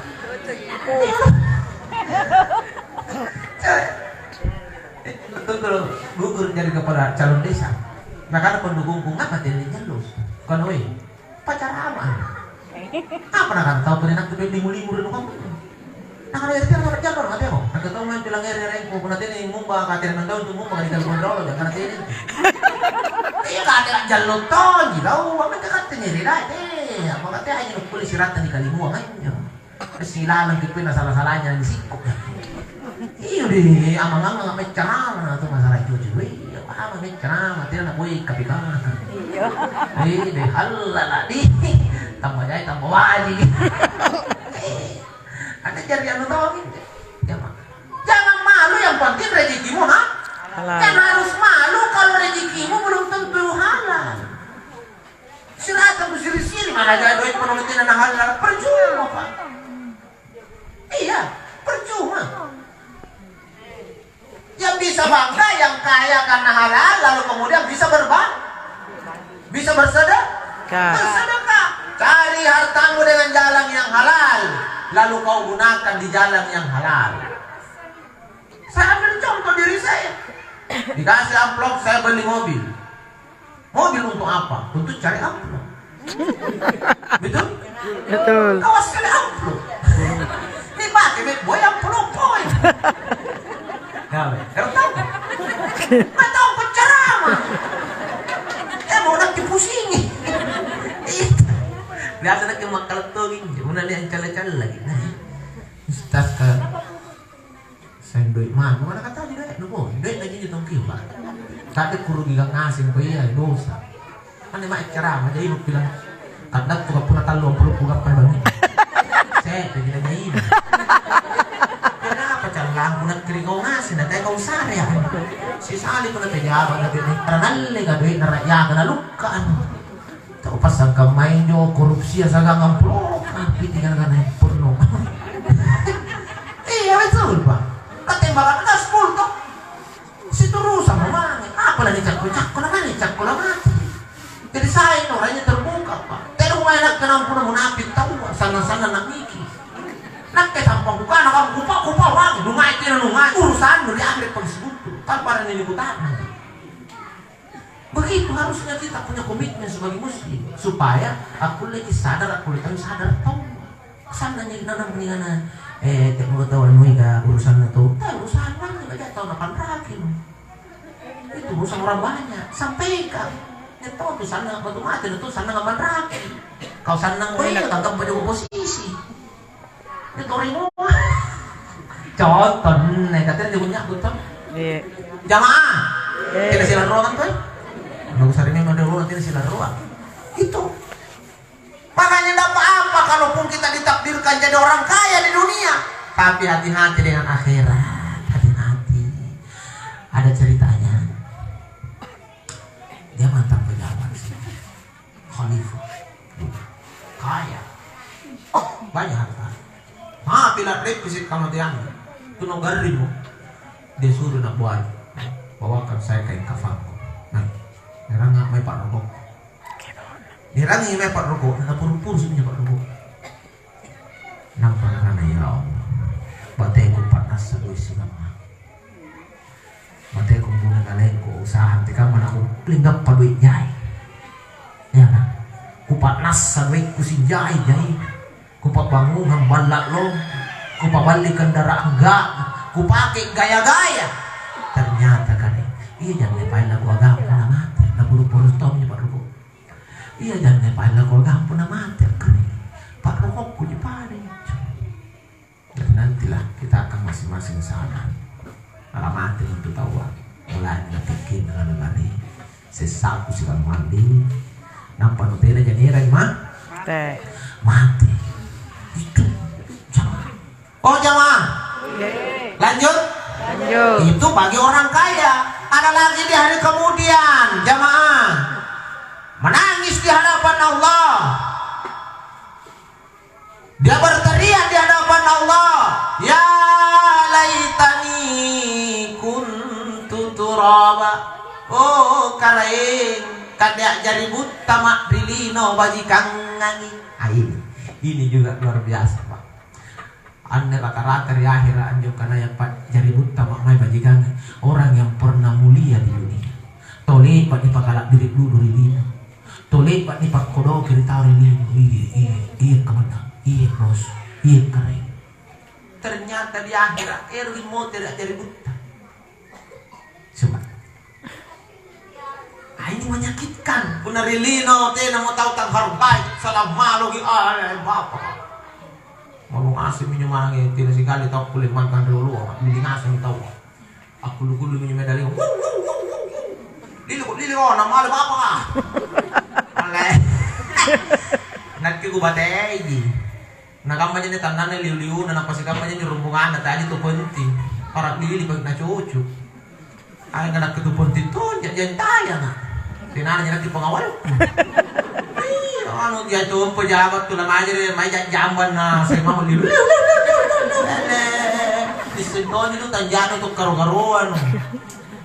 Betul kalau gugur jadi kepala calon desa. Nah, karena pendukungku ngapa tidak jalur? Bukan, weh. Pacarama. Apa nakana tau pole nakku doe' limu-limu ri kampong? Nakana, "Ere tena jallo nakatemo." Nakatau maeng bilang ere-erengku, punna tena ngumba katena nandau tu ngumba di telepon dolo, jangan tena. Iya, katena jallo tonji tau, apa katte nyeri dai, teh. Apa katte hanya nukkuli siratta di kalimuang anjo. Silalang ki punna sala-salanya di sikko. Iyo di amang-amang mecca rama na tu masalah cucu. Wih, apa mecca rama, tena na boy kapikana. Iya. Eh, deh halala di. Tambah jai tambah waji. Eh, ada jadi anu tau gitu. Jangan, jangan malu, yang penting rezekimu ha? Halal. Jangan harus malu kalau rezekimu belum tentu halal. Silakan bersiri-siri, mana ada doe' panamutina na halal, percuma, Pak. Iya, percuma. Yang bisa bangga, yang kaya karena halal, lalu kemudian bisa berba-, bisa bersedekah. Kak. Bersedekah. Cari hartamu dengan jalan yang halal, lalu kau gunakan di jalan yang halal. Saya ambil contoh diri saya. Dikasih amplop, saya beli mobil. Mobil untuk apa? Untuk cari amplop. Betul? Betul. Kawas sekali amplop. Ini pakai mek boy amplop boy. Nah, tahu? Nggak tahu penceramah. Eh, mau nanti pusingi. Biasa nanti makkalettong, mana dia yang cala-cala lagi. Nah, Ustaz kan. Seng doe' mamo, mana kata doe', nu boe, doe' lagi di tongkiwa. Tapi kurugi ngaseng ko iya, dosa. Ane mae ceramah, jadi nu bilang, "Kandattu ka punna tallu ampulokku gappai bangi." Se're ji najaina. Kenapa callangku nakkiri kau ngaseng, na kau sare ya? Sisali punna pejabat na bene, nalle ka doe'na rakyata, nalukka anu. Tau passangkammai injo korupsia sagang amploka, piti gara-gara handphone no. Iya, betul, Pak. Katembakan gaspol to. Siturusang mo mange. Apa lagi cakko-cakko, na mange cakko la mati. Jadi saya itu orangnya terbuka, Pak. Tena mo mae nakke nampuna munafik taua, sanna-sanna namiki. Nakke sampang kukana kamu kupa-, kupa wangi, nu mae tena nu mae, urusannu ri ambe' pang sibuttu. Tanpa ada nini kutana. Begitu harusnya kita punya komitmen sebagai muslim, supaya akkulleki sadar, akkulle kami sadar tau. Sanna nyeri nanang ri ana, eh, tek mo tau anui ka urusanna tau, tau urusanna, ka tau napanraki. Itu urusan orang banyak, sampaikan. Nia' tau tu sanna batu mate, na tu sanna manraki. Kau sannang koe, iya, tanggap pada oposisi. Ini torimo. Contoh, nih, katanya dia punya aku tuh. Iya. Jamaah. Iya. Tidak silarroan tuh. Nggak usah ini model nanti silarroan. Itu. Makanya tidak apa-apa kalaupun kita ditakdirkan jadi orang kaya di dunia. Tapi hati-hati dengan akhirat. Hati-hati. Ada ceritanya. Dia mantan pejabat sih. Khalifah. Kaya. Banyak harta. Mati la reppisi kamateanna. Tuna garrimo. Dia suruh nak buat. Bawakan saya kain kafanku. Nah, erang nggak mai Pak Robok. Erangi mae pa'roko', napuru-puru su'mi pa'roko'. Nampa nakana, "Ya Allah, bateku pa'nassa doe' sikamma. Bateku bune kalengku usaha antekamma nakulinggappa doe' jai. Ya, kupa'nassa doe'ku sijai-jai. Kupa'bangungang balla' lompo. Kupaballi kendaraan ga. Kupake gaya-gaya." Ternyata kani, ia janne paella kuagang punna mate. Napuru-puru tommi pa'roko'. Ia janne paella kuagang punna mate, akkana, "Pa'rokokku ji pale." Jadi nantilah kita akan masing-masing sadar. Alamate untu taua. Mulai napikkirna lari-lari. Sessaku sikamma mandi. Nampa nutena janerang ma? Te. Mate. Itu. Jangan. Oh, jamaah. Lanjut. Lanjut. Itu bagi orang kaya. Ada lagi di hari kemudian, jamaah. Menangis di hadapan Allah. Dia berteriak di hadapan Allah, "Ya laitani kuntu turaba." Oh, karaeng, kande a'jari butta ma' ri lino bajikangangi. Ah, ini. Ini juga luar biasa, Pak. Anne rata-rata ri ahera' anjo kanaya pa'jari butta ma' mae bajikangang, orang yang pernah mulia di dunia. Tau le'ba' nipakala'biri' dudu ri lino. Tau le'ba' nipakkodoki ri tau ri lino. Iye, iye, iye kamanna, iye bos, iye karaeng. Ternyata di ahera' eroki motere' a'jari butta. Coba. Ah, ini menyakitkan. Punna ri lino, tenamo tau tanghargai, salang maloki, ah, eh, bapa. Malu ngasemi injo mange, tena sikali tau kulle mantang rioloa, a'bili ngasemi taua. Akkulu-kulumi injo medalio. Wuh, wuh, wuh, wuh, wuh. Lili, lili, oh, namale bapa, ah. Ale. Nakke kubateiji. Nakamma ji anne tannanna liu-liuna, napasikamma ji anjo rombonganna, taji tu penting. Para lili paki nacucu. Ai nakke tu penting tonja, jai tayanga. Tenana ji nakke pengawalku. Iya, anu, iya tu pejabat tu namajari, mai ja-, jamban na, saya mau liu, liu, liu. Disseng tonji tu tanja'nu tu karo-karoan.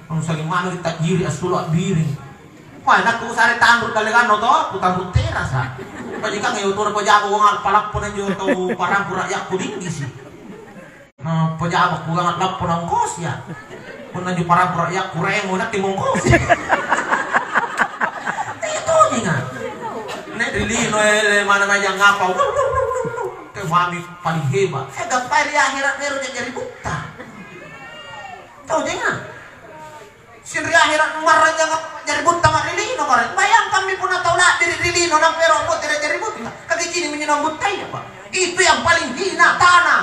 Anu, saking manu kita jiri assulu a'biring. Wah, nakku kusare tanru' dallekanna oto, kutanru' terasa. Bajikangngi otora pajako, wong palappo na anjo tau parampu ra'ya'ku dinggisi. Na pajako kugang lappo na ongkosi, ya. Punna anjo parampu ra'ya'ku remo, nakke mongkosi. Itu jinga. Nek ri lino ele mana majang apa? Wuh, wuh, wuh, wuh, wuh. Te mami paling hebat. Eh, gappai ri ahera' nero jari butta. Tau jinga. Sing ri ahera' marranjang jari butta ma' ri lino, kare. Bayangkammi punna tau la'biri' ri lino nampa ero' ambotere' jari butta. Kakicini minjo nambuttaya, Pak. Itu yang paling hina, tanah.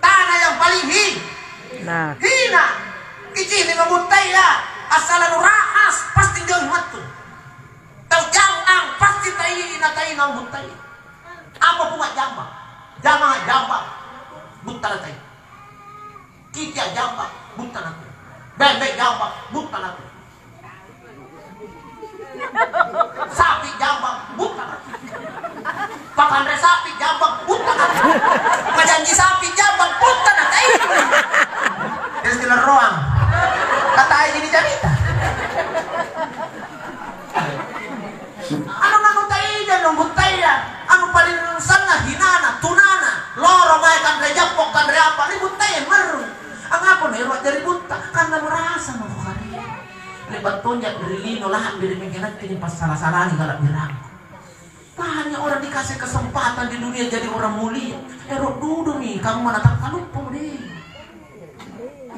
Tanah yang paling hi-, Nah. hina. Kicini nambuttaya. Assala nura'as, pasti jauh mattu. Tau jambang, pasti tai na tai nambuttaya. Apa punga jambang? Jambang, jambang. Butta na tai. Kikia jambang, butta natu. Bembe jambang, butta natu. Sapi jambang, butta natu. Pakanre sapi jambang, butta natu. Pajanji sapi jambang, butta natu. Terus dilerroang. Katai ini carita. Anu nanu taija, nunggu taija, anu paling sanna hinana, tunana, loro mae kanre jappo, kanre apa, ri buttaya marru. Angapa naero a'jari butta? Karena merasa mako kare. Le'ba' tonja ri lino la'biri' mingka nakke nipassala-salangi kala'birangku. Banyak orang dikasih kesempatan di dunia jadi orang mulia. Ero' dudumi kamma natakkaluppo deh.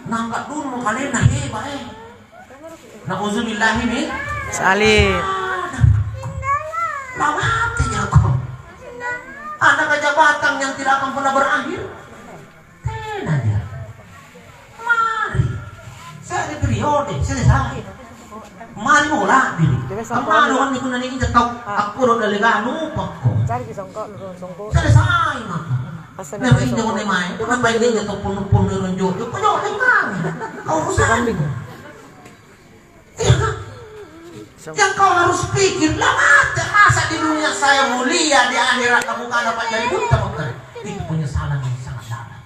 Nangka dulu kalenna hebat, eh. Nauzubillahi min. Sali. Lawate jako. Ada kejabatan yang tidak akan pernah berakhir. Tena ja. Mari. Seri periode selesai. Mari mola diri. Kemana wanni kuna ni inja tau akkoro daleganu pakko. Selesai maka. Nah, injo mo ne mai, punna baine injo tau ponno-ponno ero njojo, kau joleng mami. Kau urusan. Iya, kan? Yang kau harus pikir, lah mate masa di dunia saya mulia, di akhirat kamu kana pa'jari butta, Pak. Itu penyesalan yang sangat dalam.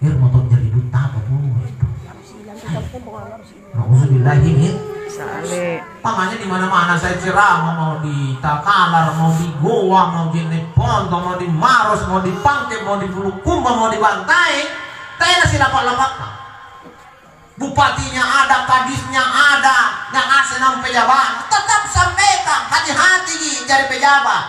Biar motor jadi butta apa pun itu. Nauzubillahi min. Sale. Makanya di mana-mana saya ceramah, mau di Takalar, mau di Gowa, mau di Neponto, mau di Maros, mau di Pangkep, mau di Bulukumba, mau di Bantaeng, tena silapa-lapakang. Bupatinya ada, kadisnya ada, yang ase nampe jabana, tetap sampaikan, hati-hati ji jari pejabat.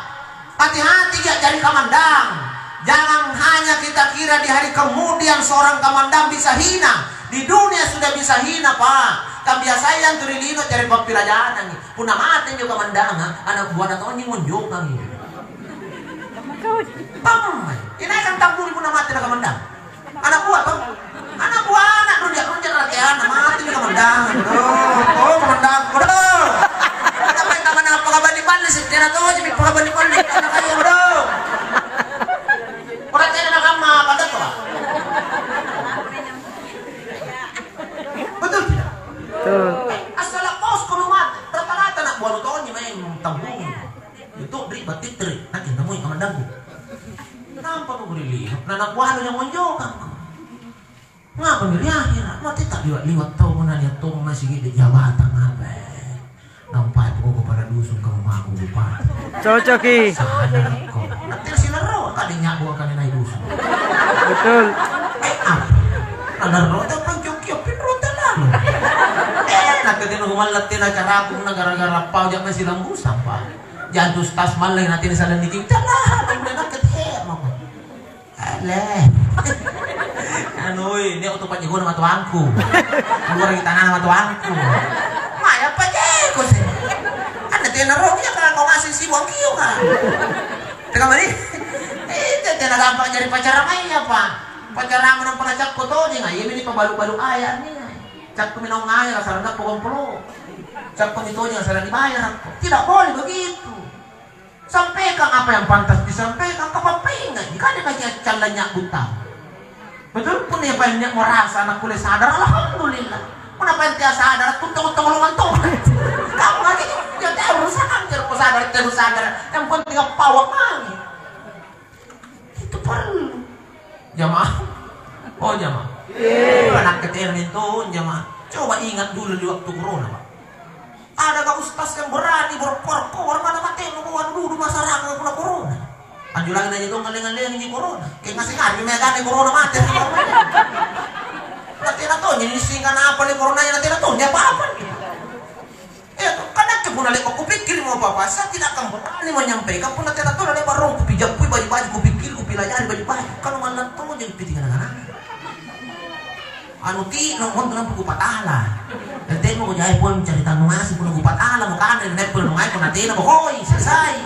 Hati-hati ya jari kamandang. Jangan hanya kita kira di hari kemudian seorang kamandang bisa hina. Di dunia sudah bisa hina, Pak. Kan biasanya yang tuli lino cari pappilajanangi. Punna mate injo kamandanga, anak buahna tonji monjokangi. Pammai. Inaikang tambuli punna mate na kamandang. Anak buah to? Anak buah anak runja-runja rateana mati mi kamandang. Bodoh. Oh, kamandang. Bodoh. Kenapa yang kamandang pakaballi-balli sih? Tena toji mi pakaballi-balli. Anak aja bodoh. Ora tena nakamma pada to. Betul tidak? Betul. Asal kos kono mati. Rata-rata anak buah tonji main tambuli. Itu ri batitri. Nanti temui kamandangku. Nampa tu ri lino. Nah, anak buah yang monjokangku. Ngapa mi ri ahera? Mate tak liwat-liwat tau mo nania tong masigi di jabatan apa? Nampai pokokku pada dusun kamu maku bupati. Cocoki. Sadarko. Nanti silarro kali nyabu akan naik dusun. Betul. Eh, apa? Ada rota pancokki opi rota lalu. Eh, nak ketemu kumallat tena caraku na gara-gara pau jamai silambu sampah. Jantu stas malai nanti sana dicinta lah. Nak ketemu. Ele. Anui, nia' untu' pa'jegona matoangku. Luaraki tangngana matoangku. Maya pa'jeko se. Kan tena roki ya, kan kau ngaseng sibuang kio kan. Teka mani. Eh, te-, tena gampang jari pacara maya, Pak. Pacara mo nampa nacakko tojeng, ah, iya mini pabalu-balu aya nia. Cakko mi naung aya, sarang dappo komplo. Cakko mi tojeng, sarang dibayar. Tidak boleh begitu. Sampaikan apa yang pantas disampaikan, kapappaingaji, kan dia kasih accalla nya'buttang. Betul? Punna paennya merasa anak kulle sadar, alhamdulillah. Punna paentea sadar, tuttong-tong lomantong. Kamu lagi, ya, teh, urusan, teh, sadar, teh, sadar. Yang penting apa awak mami. Itu perlu. Jamaah. Oh, jamaah. Anak ketena itu, jamaah. Coba ingat dulu di waktu corona, Pak. Ada ka ustaz yang berani berkorkor mana mate mau buat dulu masyarakat pula corona. Anjulangi aja dong ngaleng-ngaleng di corona. Kayak ngasih ngaji megang di corona mate. Nanti na tuh jadi singkan apa nih corona nanti na tuh apa apa. Ya tuh kan aku pun ada aku pikir mau apa apa saya tidak akan berani menyampaikan pun nanti na tuh ada baru kupijakui baju-baju kupikir kupilajari baju-baju kan malam tuh jadi pitingan anak-anak. Anu ti'no montu nampa kupatala. Temo ko jai pole carita nu ngaseng punna kupatala mo kanre nai pole nu ngai punna tena bokoi selesai.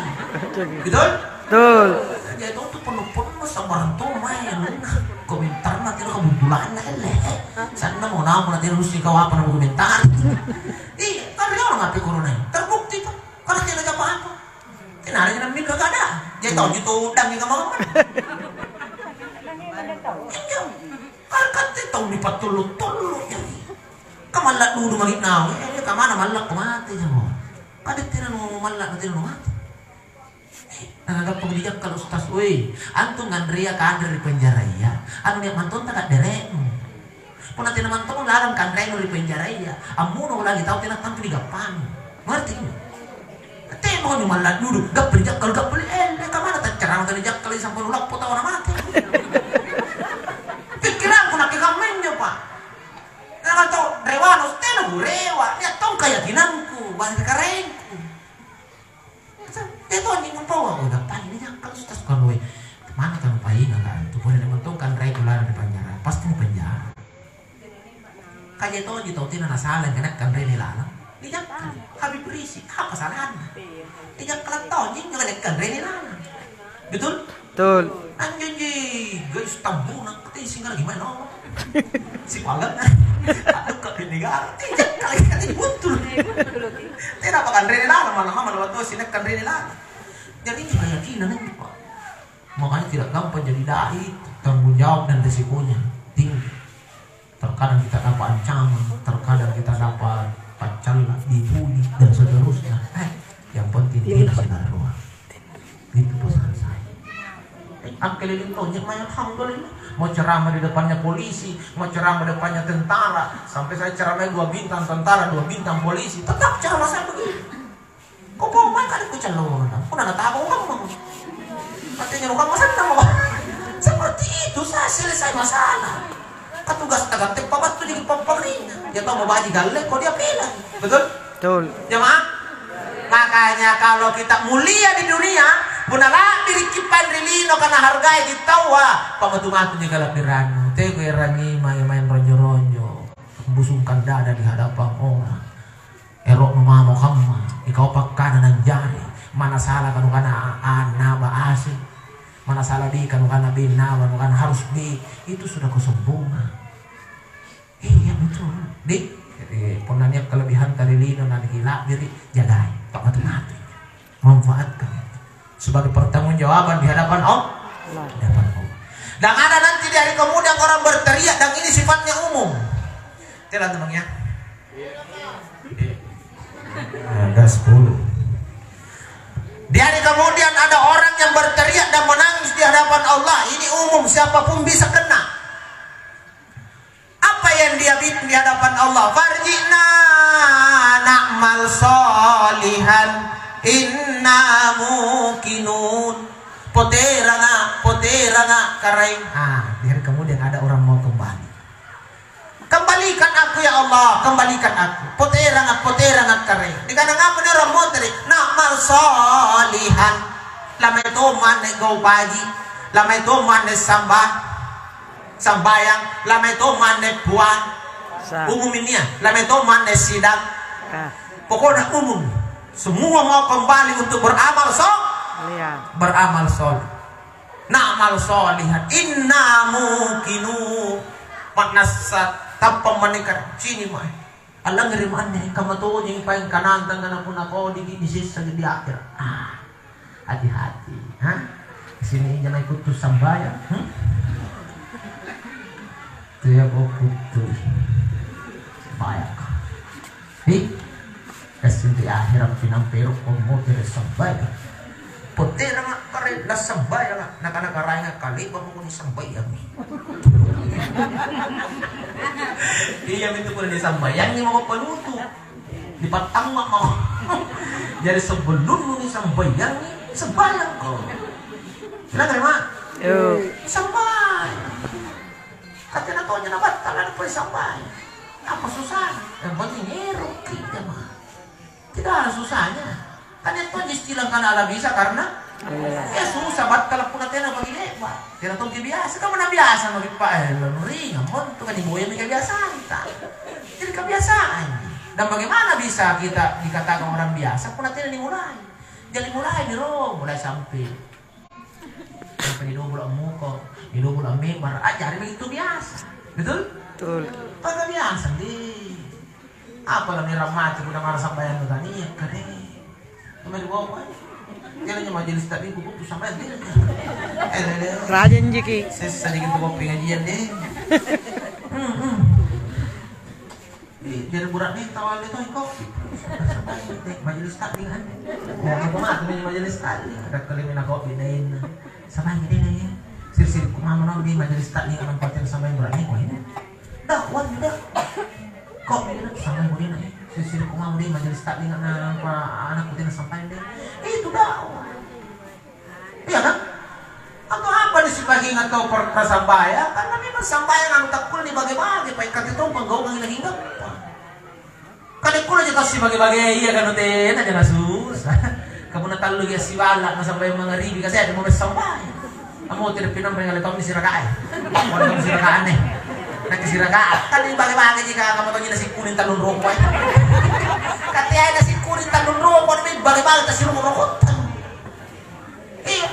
Betul? Betul. Jadi itu tuh penuh-penuh sambarang to mae anunna. Komentarna tiro kabuntulanna elle. Sanna mo naung punna tena nussing kau apa na komentar. Iya, kan riolo ngape corona. Terbukti tuh. Karena tena apa-apa. Tena ada jalan mikro kada. Jadi tau juto udang ni kamar. Iya. Kan katte tau nipattullu-tullu jari. Kamalla dudu magi naung, eh, kamana mallakko mate jamo. Pada tena nu malla na tena nu mate. Eh, nagappa dijakkala ustaz, weh, antu nganrea kanre ri penjaraya, anu nia mantonta kaddere'nu. Punna tena mantong lalang kanrenu ri penjaraya, ammuno lagi tau tena tantu digappanu. Ngerti? Temo ni malla dudu, gappa dijakkal gappa li, eh, kamana taccarang tadi jakkal sampai lappo tau na mate. Pikiranku nakke kamma injo, Pak. Naga tau rewano, tena kurewa, nia tong keyakinanku, bahasa karengku. Tena tonji nupaua, oh, gappa ni jakkal sutas kanu, eh. Mana kanu painga kan, tu pole memang tong kanreku lalang di penjara, pasti ni penjara. Kaje tonji tau tena nasala, kena kanreni lalang. Nijakkala. Habib Rizik, apa salahna? Nijakkala tonji, kena kanreni lalang. Betul? Betul. Anjo ji, guys, tambuna, kati singa lagi main, oh. Si palang. Aduh, kak negara. Nijakkala, kati buntul. Tena apa kanreni lalang, malah mama lewat tuh, sini kanreni lalang. Jadi, ini keyakinan ini, Pak. Makanya tidak gampang jadi dai, tanggung jawab dan risikonya tinggi. Terkadang kita dapat ancaman, terkadang kita dapat paccalla, dibully, dan seterusnya. Eh, yang penting tidak sinaroa. Itu pesan saya. Eh, Akkeliling tonji mae, alhamdulillah. Mau ceramah di depannya polisi, mau ceramah di depannya tentara, sampai saya ceramah dua bintang tentara, dua bintang polisi, tetap ceramah saya begitu. Kau bawa maka ada kucallona, puna nataba ukamma. Artinya ukamma senna mo. Seperti itu saya selesai masalah. Katugas tagatte pabattu di pappangringa. Ya tau mau baji galle kau dia pela. Betul? Betul. Jemaah? Makanya kalau kita mulia di dunia, punna la'biriki panri lino kana hargai di taua, pamatu-matu di kalabbirannu. Teko erangi mae main ronjo-ronjo, busungkan dada di hadapan orang. Ero'nu mamo kamma, ikau pakkana nanjari, mana sala kanukana A, naba A C, mana sala B kanukana B, naba nukana harus B, itu sudah kesombongan. Iya betul. Di, eh, punna nia' kalebihanta ri lino na nikila'biri, jagai, pamatu-matu. Manfaatkan sebagai pertanggungjawaban di hadapan Allah. Di hadapan Allah. Dan ada nanti di hari kemudian orang berteriak, dan ini sifatnya umum. Telan teman ya. Ada sepuluh. Di hari kemudian ada orang yang berteriak dan menangis di hadapan Allah. Ini umum, siapapun bisa kena. Apa yang dia bilang di hadapan Allah? "Farji'na na'mal shalihan inna muqinun." "Poteranga, poteranga, Karaeng." Ah, biar kemudian ada orang mau kembali. "Kembalikan aku, ya Allah, kembalikan aku. Poteranga, poteranga, Karaeng." Nikana ngapa nia' orang motere'? "Na'mal shalihan." Lamai tommo anne gau' baji', lamai tommo anne samba-, sambayang, lamai tommo anne puang. Sa- Umum ini ya, lamai tommo anne sidang. Ah. Pokoknya umum. Semua mau kembali untuk beramal so-, Iya. beramal soleh. Na'mal shalihan inna muqinun. Ma'nassa tappa' manikah cini mae. Allangngerimo anne, kamma tojeng paeng kanantang kana punna kodiki nisessaki di akhera. Ah, hati-hati, ha? Sini injo mae kuttu sambayang, hmm? Teako kuttu sambayang. Hi? Gassing ri akhera pinamperokko motere' sambayang. Poteranga' kare' nassambayanga', nakana Karaenga, "Kale'ba' mako nisambayangi." Iya mintu punna nisambayangi mako palutu. Dipattamma' mako. Jari sebelummu nisambayangi, sambayangko. Silakan, Mak. Yo. Sambayang. Ka tena tonja nabattala' pole sambayang. Apa susahnya? Yang penting eroki, jamaah. Tidak ada susahnya. Kan itu istilah kana ala bisa karena Iya. ya susah battala' punna tena bagi le'ba'. Tena tongki biasa, kamu na biasa magi pa eh lalu ringan montu kan iboya mi kebiasaanta. Jadi kebiasaan. Dan bagaimana bisa kita dikatakan orang biasa punna tena dimulai? Jadi mulai mi ro, mulai sampai Apa nidobolo' ammuko, nidobolo' ammembar, a'jari begitu biasa. Betul? Betul. Pada biasa, deh. Apa lami ramati punna mara sambayang tania, kade. Nama dibawa, eh? Kira nyo majelis taklim ku butuh sambayang, deh. Eh, deh, deh. Rajin jiki. Sessa dikit tu pengajian, deh. Hmm, hmm. Ih, jari bura'ne tau alle toi kopi. Majelis taklim anne. Mau aku mah tu majelis taklim. Ada kali mina kopi daenna. Sampai gede deh. Siri-siri ku mama nong di majelis taklim anang paten sampai bura'ne koi. Dah, wan dah. Kopi dah sampai bura'ne. Siri-siri ku mama di majelis taklim anang pa anak paten sampai deh. Itu dah. Iya kan? Atau apa nih si baginga tau per-, prasambayang? Karena memang sambayang anu takkula nibage-bage, paikati tau panggaukang ila hinggappa. Kade kula aja tau sibage-bage, iya kan, tena aja na susah. Kamu na tallu ya sibala na sambayang mangaribi kasi ada mau sambayang. Kamu tidak pinang pengen tahu sirakae. Mau tahu sirakae. Nak sirakae kan nibage-bage jika kamu tahu nasi kuning talun rokok. Kati ada nasi kuning talun rokok, nibage-bage tas rokok-rokok. Iya.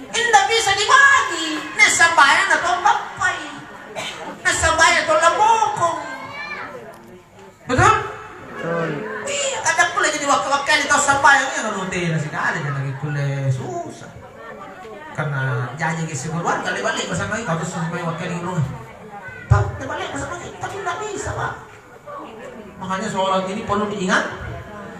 Indah bisa dibagi. Nia' sambayang na tau bappai. Nia' sambayang tau lambokong. Betul? Betul. Iya, kadang pula jadi wakil-wakil tau sambayang, iya, kalau tena sikali, jadi lagi kulle susah. Karena jaji ke sekeluarga, lebar-lebar sama itu, harus sampai wakil di rumah. Tau, lebar-lebar sama itu, tapi nggak bisa, Pak. Makanya sholat ini perlu diingat,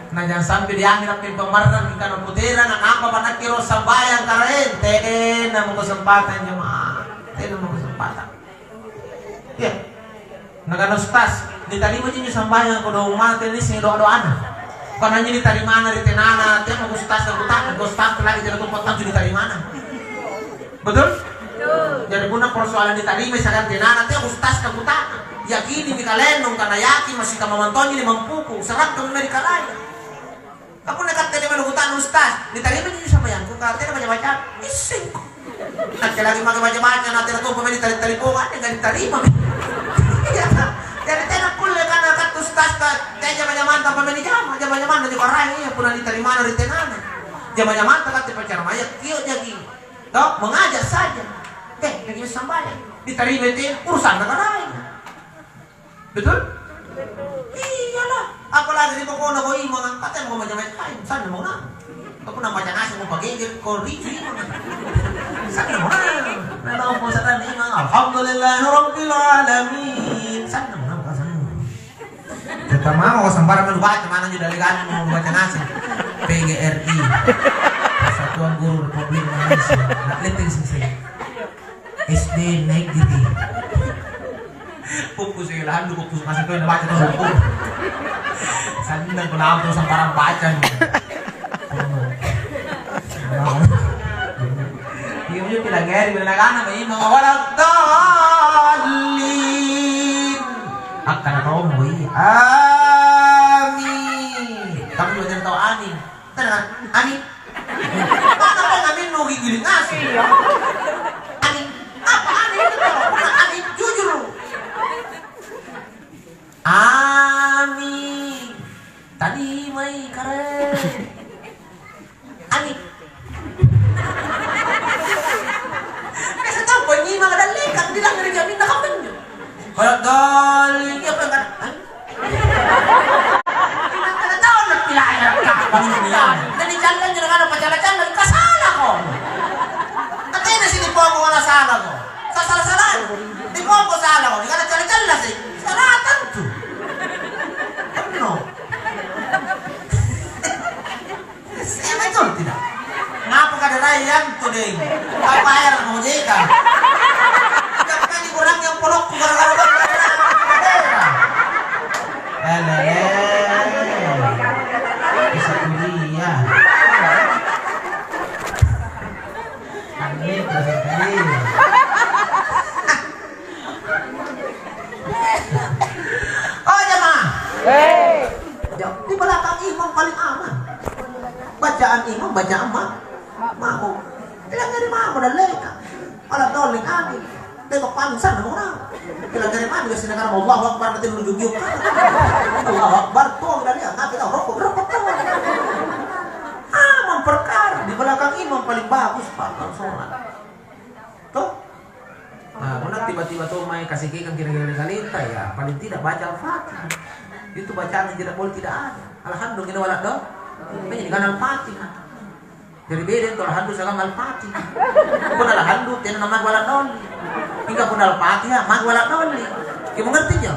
Na jang sampe di akhera pammarrang mingka nakuteranga, nampa panakkiro sambayang Karaeng, tena mako sempatang jamaah, tena mako sempatang. Iya. Nakana ustaz, nitarima ji sambayang kodong mate nissengi doa-doana. Bukan hanya nitarimana ri tenana, tiap mako ustaz nakutana, ustaz lagi tena tumpatang nitarimana. Betul? Betul. Jadi punna persoalan ditarimai siagang tenana, tea ustaz kakutana. Yakini mi kalennu, karena yakin masih kamamang tonji limampuku, seraddong ri kalai. Kapunna katte lima kutana ustaz, ditarimai ji sambayangku, ka tena baca-baca, issengko. Nakke lagi make baca-baca, na tena tompa mai ditali-tali pong, ande gak ditarima. Iya, kan? Jadi tena kulle kana katte ustaz ka, tena jama-jamanta pameni jama, jama-jamanna joko raeng iya punna ditarimana ri tenana. Jama-jamanta katte pacaramaya, kio jaki. Toh, mengajak saja. Eh, lagi sambayang. Ditarimai tena, urusanna karaeng. Betul? Iyalah. Apalagi ri pokokna ko imang, katanya mau macam lain, sana mau na. Aku nak baca ngasih mau pakai ko ricu imang. Sana mau na. Nah, lo mau sana imang. Alhamdulillahirabbil alamin. Sana mau na, sana. Kita mau sambarang lu baca, mana juga dari kamu mau baca ngasih. P G R I. Persatuan Guru Republik Indonesia. Nak letting sih. S D naik gitu. Puppu sih, lahan lu puppu masih tuh baca tuh buku. Sandang kenapa tuh sembarang baca nih. Iya, iya, bilang gari, bilang anak, bilang imam, waladdallin. Akkana tau, iya. Amin. Tapi lu jangan tau amin. Tenang, amin. Mana pengen amin, nu gigiling ngasih. Iya. Amin. Apa amin? Amin, jujur. Amin. Tadi mai kare. Amin. Biasa tau, kau nyimang ada lekang, bilang dari jamin, nah, kamu. Waladdallin, iya, apa yang kata? Hah? Kada tahu nak pilaya, apa yang bilang? Dan dicallan, jangan ada pacala-cala, kasalako. Katanya sini poko wala salako. Sasala-sala. Di poko salako, dikata cala-cala sih. Salah tentu. Penuh. Eh, betul tidak? Ngapa kada rai yang tudeng? Apa air mau jeka? Jangan dikurang yang polokku gara-gara bangga. Elele. Bisa kuliah. Amin, terus yang tadi. Oh, jamaah. Hei. Ja-, di belakang imam paling aman. Bacaan imam, bacaan ma-, makmum. Bilang dari makmum dan leka. Waladdallin, amin. Tengok pangsan, orang. Bilang dari mana, biasa dengar, "Allahu Akbar," nanti nunjuk-nunjuk. "Allahu Akbar," tuh, udah lihat, nanti tahu, rokok, rokok, tuh. Aman perkara, di belakang imam paling bagus, Pak, kalau sholat. Toh? Nah, punna tiba-tiba to mae kasekekang kira-kira ri kalenta, ya, paling tidak baca Al-Fatihah. Itu bacaan yang tidak boleh tidak ada. Alhamdulillah, wala do. Makanya dikana Al-Fatihah. Jadi beda itu alhamdulillah sama Al-Fatihah. Punna alhamdulillah, tena namake wala doli. Mingka punna Al-Fatihah, make wala doli. Kamu ngerti, jo?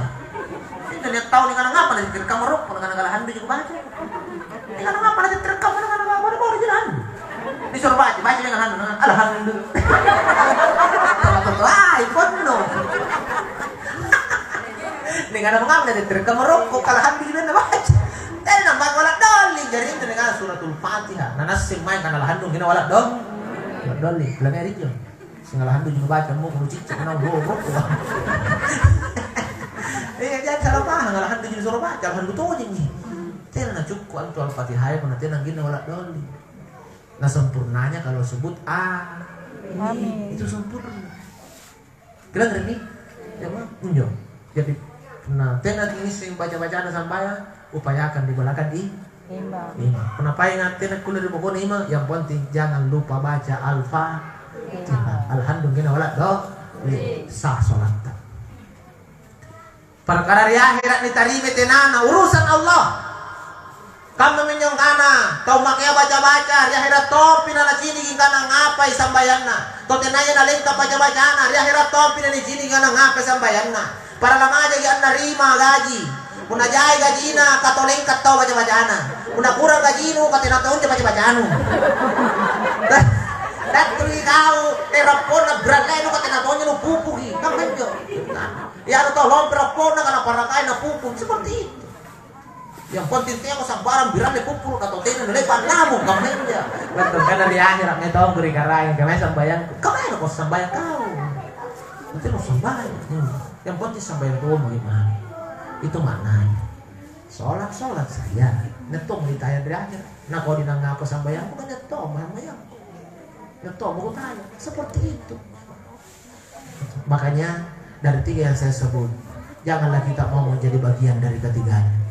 Kita lihat tahu nih, karena ngapa nanti direkam rokok, karena alhamdulillah juga baca. Ini kan apa, nanti terekam, mana, mana, mana, mana, mana, jalan. Disuruh baca, baca dengan anu, dengan alhamdulillah. Betul, betul, ah, ikut lu. Ini kan apa, nanti terekam rokok, kalau alhamdulillah, baca. Tena nampa wala doli, jari itu dengan suratul Fatihah. Nah, nassing main kan alhamdulillah, wala doli. Wala doli, bilang Erick, jo. Sing alhamdulillah juga baca, mau kuno cicca, kenal goblok. Iya, jangan salah paham, alhamdulillah disuruh baca, alhamdulillah tojeng nih. Tena nacukku antu Al-Fatihah, punna tena gini wala doli. Nah, sempurnanya kalau sebut amin. Amin. Itu sempurna. Bilang nih, ya, Bang? Injo. Jadi, nah, tena kini sing baca-bacana sambayang, upayakan di belakang di Imam. Imam. Kenapa ingat tena kulle ri bokona imam? Yang penting jangan lupa baca Al-Fatihah. Alhamdulillah, wala do. Sah sholatta. Perkara ri ahera nitarima tenana, urusan Allah. Kammaminjo angkana, tau makea baca-baca, ri ahera tompi nanaciniki angkana ngapai sambayanna. Tau tenaya nalengka baca-bacana, ri ahera tompi naniciniki angkana ngapai sambayanna. Para lamajaki annarima gaji. Punna jai gajina, katolengka tau baca-bacana. Punna kurang gajinu, katena tonja baca-bacanu. Dattui kau, eh, rapponna berallainu, katena tonja nupupuki. Kan bejo. Nah, ya, anu tau lompe rapponna, kana parakai napupu. Seperti itu. Yang penting teako sambarang biralle puppulu atau tena nalepa lamung kammaja. Betul, karena di akhirat ngai tongko ri Karaeng, kemae sambayangku. Kemae kau sambayang kau? Nanti mau sambayang. Hmm. Yang penting sambayang tuh mau gimana? Itu maknanya. Sholat, sholat saja. Netong ditanya dari akhirat. Nah, kalau dinangaku sambayangku, kan netong sambayangku. Netong mau kutanya. Seperti itu. Makanya, dari tiga yang saya sebut, janganlah kita mau menjadi bagian dari ketiganya.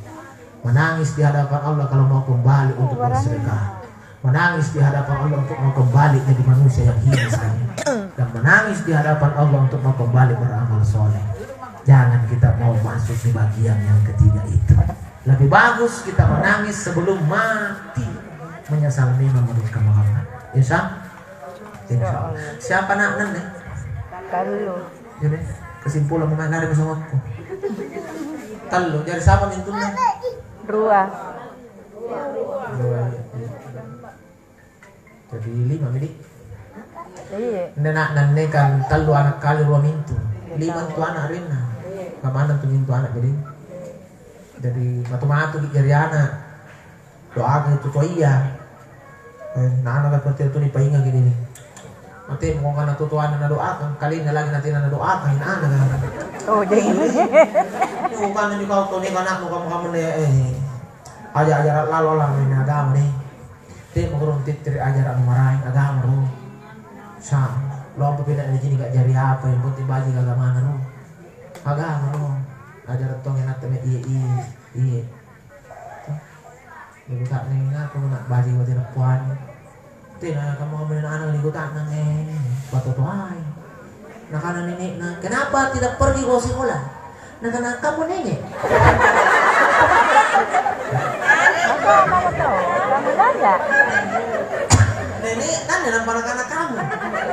Menangis di hadapan Allah kalau mau kembali untuk bersedekah. Menangis di hadapan Allah untuk mau kembali jadi manusia yang hina sekali. Dan menangis di hadapan Allah untuk mau kembali beramal soleh. Jangan kita mau masuk di bagian yang ketiga itu. Lebih bagus kita menangis sebelum mati. Menyesal memang menurut kamu, Muhammad. Insya Insya Allah. Siapa anakna anne? Tallu. Jadi, kesimpulan mau naik dari pesawatku. Tallu. Jadi siapa mintunna? Rua. Rua, iya. Jadi lima, Midi. Iya. Anne anakna anne kan tallu anak kali rua mintu. Lima tu anak arenna. Kamana tu mintu anak jadi. Jadi matu-matu ki jari anak. Doakangi tu toia. Eh, nana ka tu nipaingaki dini. Mate mo kana tu toanna nadoakang, kalenna lagi natena nadoakang, nana ka. Oh, jadi. Ini bukan di kau tu ni anakmu kamu-kamu ni, eh. Aja-aja lalo lah ni agama ni. Te mo kurang tittiri aja anu maraeng agama ro. Sa, lompo pinda ni cini gak jari apa yang penting baji agamana ro. Agama ro. Aja tong yang natta me iye iye. Iye. Nikuta'nangi, "Ngapa mo na'baji batena puangi?" "Tena kamma-kamma ana'-ana' nikuta'nang, eh, batotoai." Nakana nene'na, "Kenapa tidak pergi kau sekolah?" Nakana, "Kamu nenek." Maka kamu tahu, kamu nanya. Nenek tanya nampa nakana kamu.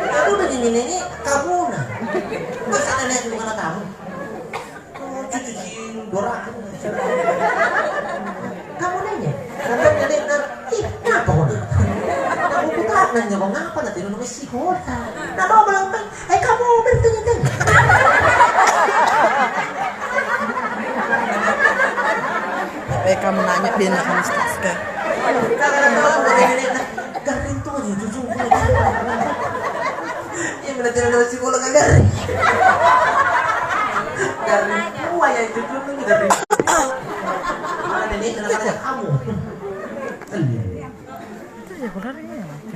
Aku udah jadi nenek, kamu nah. Masa nenek bukan kamu? Oh, cucu cing, doraka. Kamu nanya? Sampai nanya, "Ih, ngapa kau nanya?" Aku kutanya, "Kau ngapa nanti nunu mesti kota?" Nah, mau bilang, "Eh, kamu bertanya-tanya." Eh, kamu nanya, bina kamu stres, Kak. Nah, kalau mau nanya, Garring tuh aja cucu. Iya, bener, tidak ada si bola, Kak, garring. Garring tua ya cucu tuh, garring. Ada nih, kenapa ada kamu?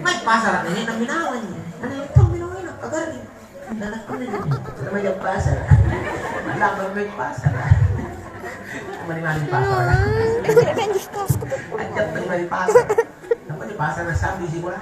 Naik pasar, ada nih, enam minawanya. Ada yang tahu minawanya, Kak, garring. Nah, aku nih, namanya pasar. Lama naik pasar. Mari-mari pasar. Ajak mari-mari pasar. Apa di pasar na sambi si bola?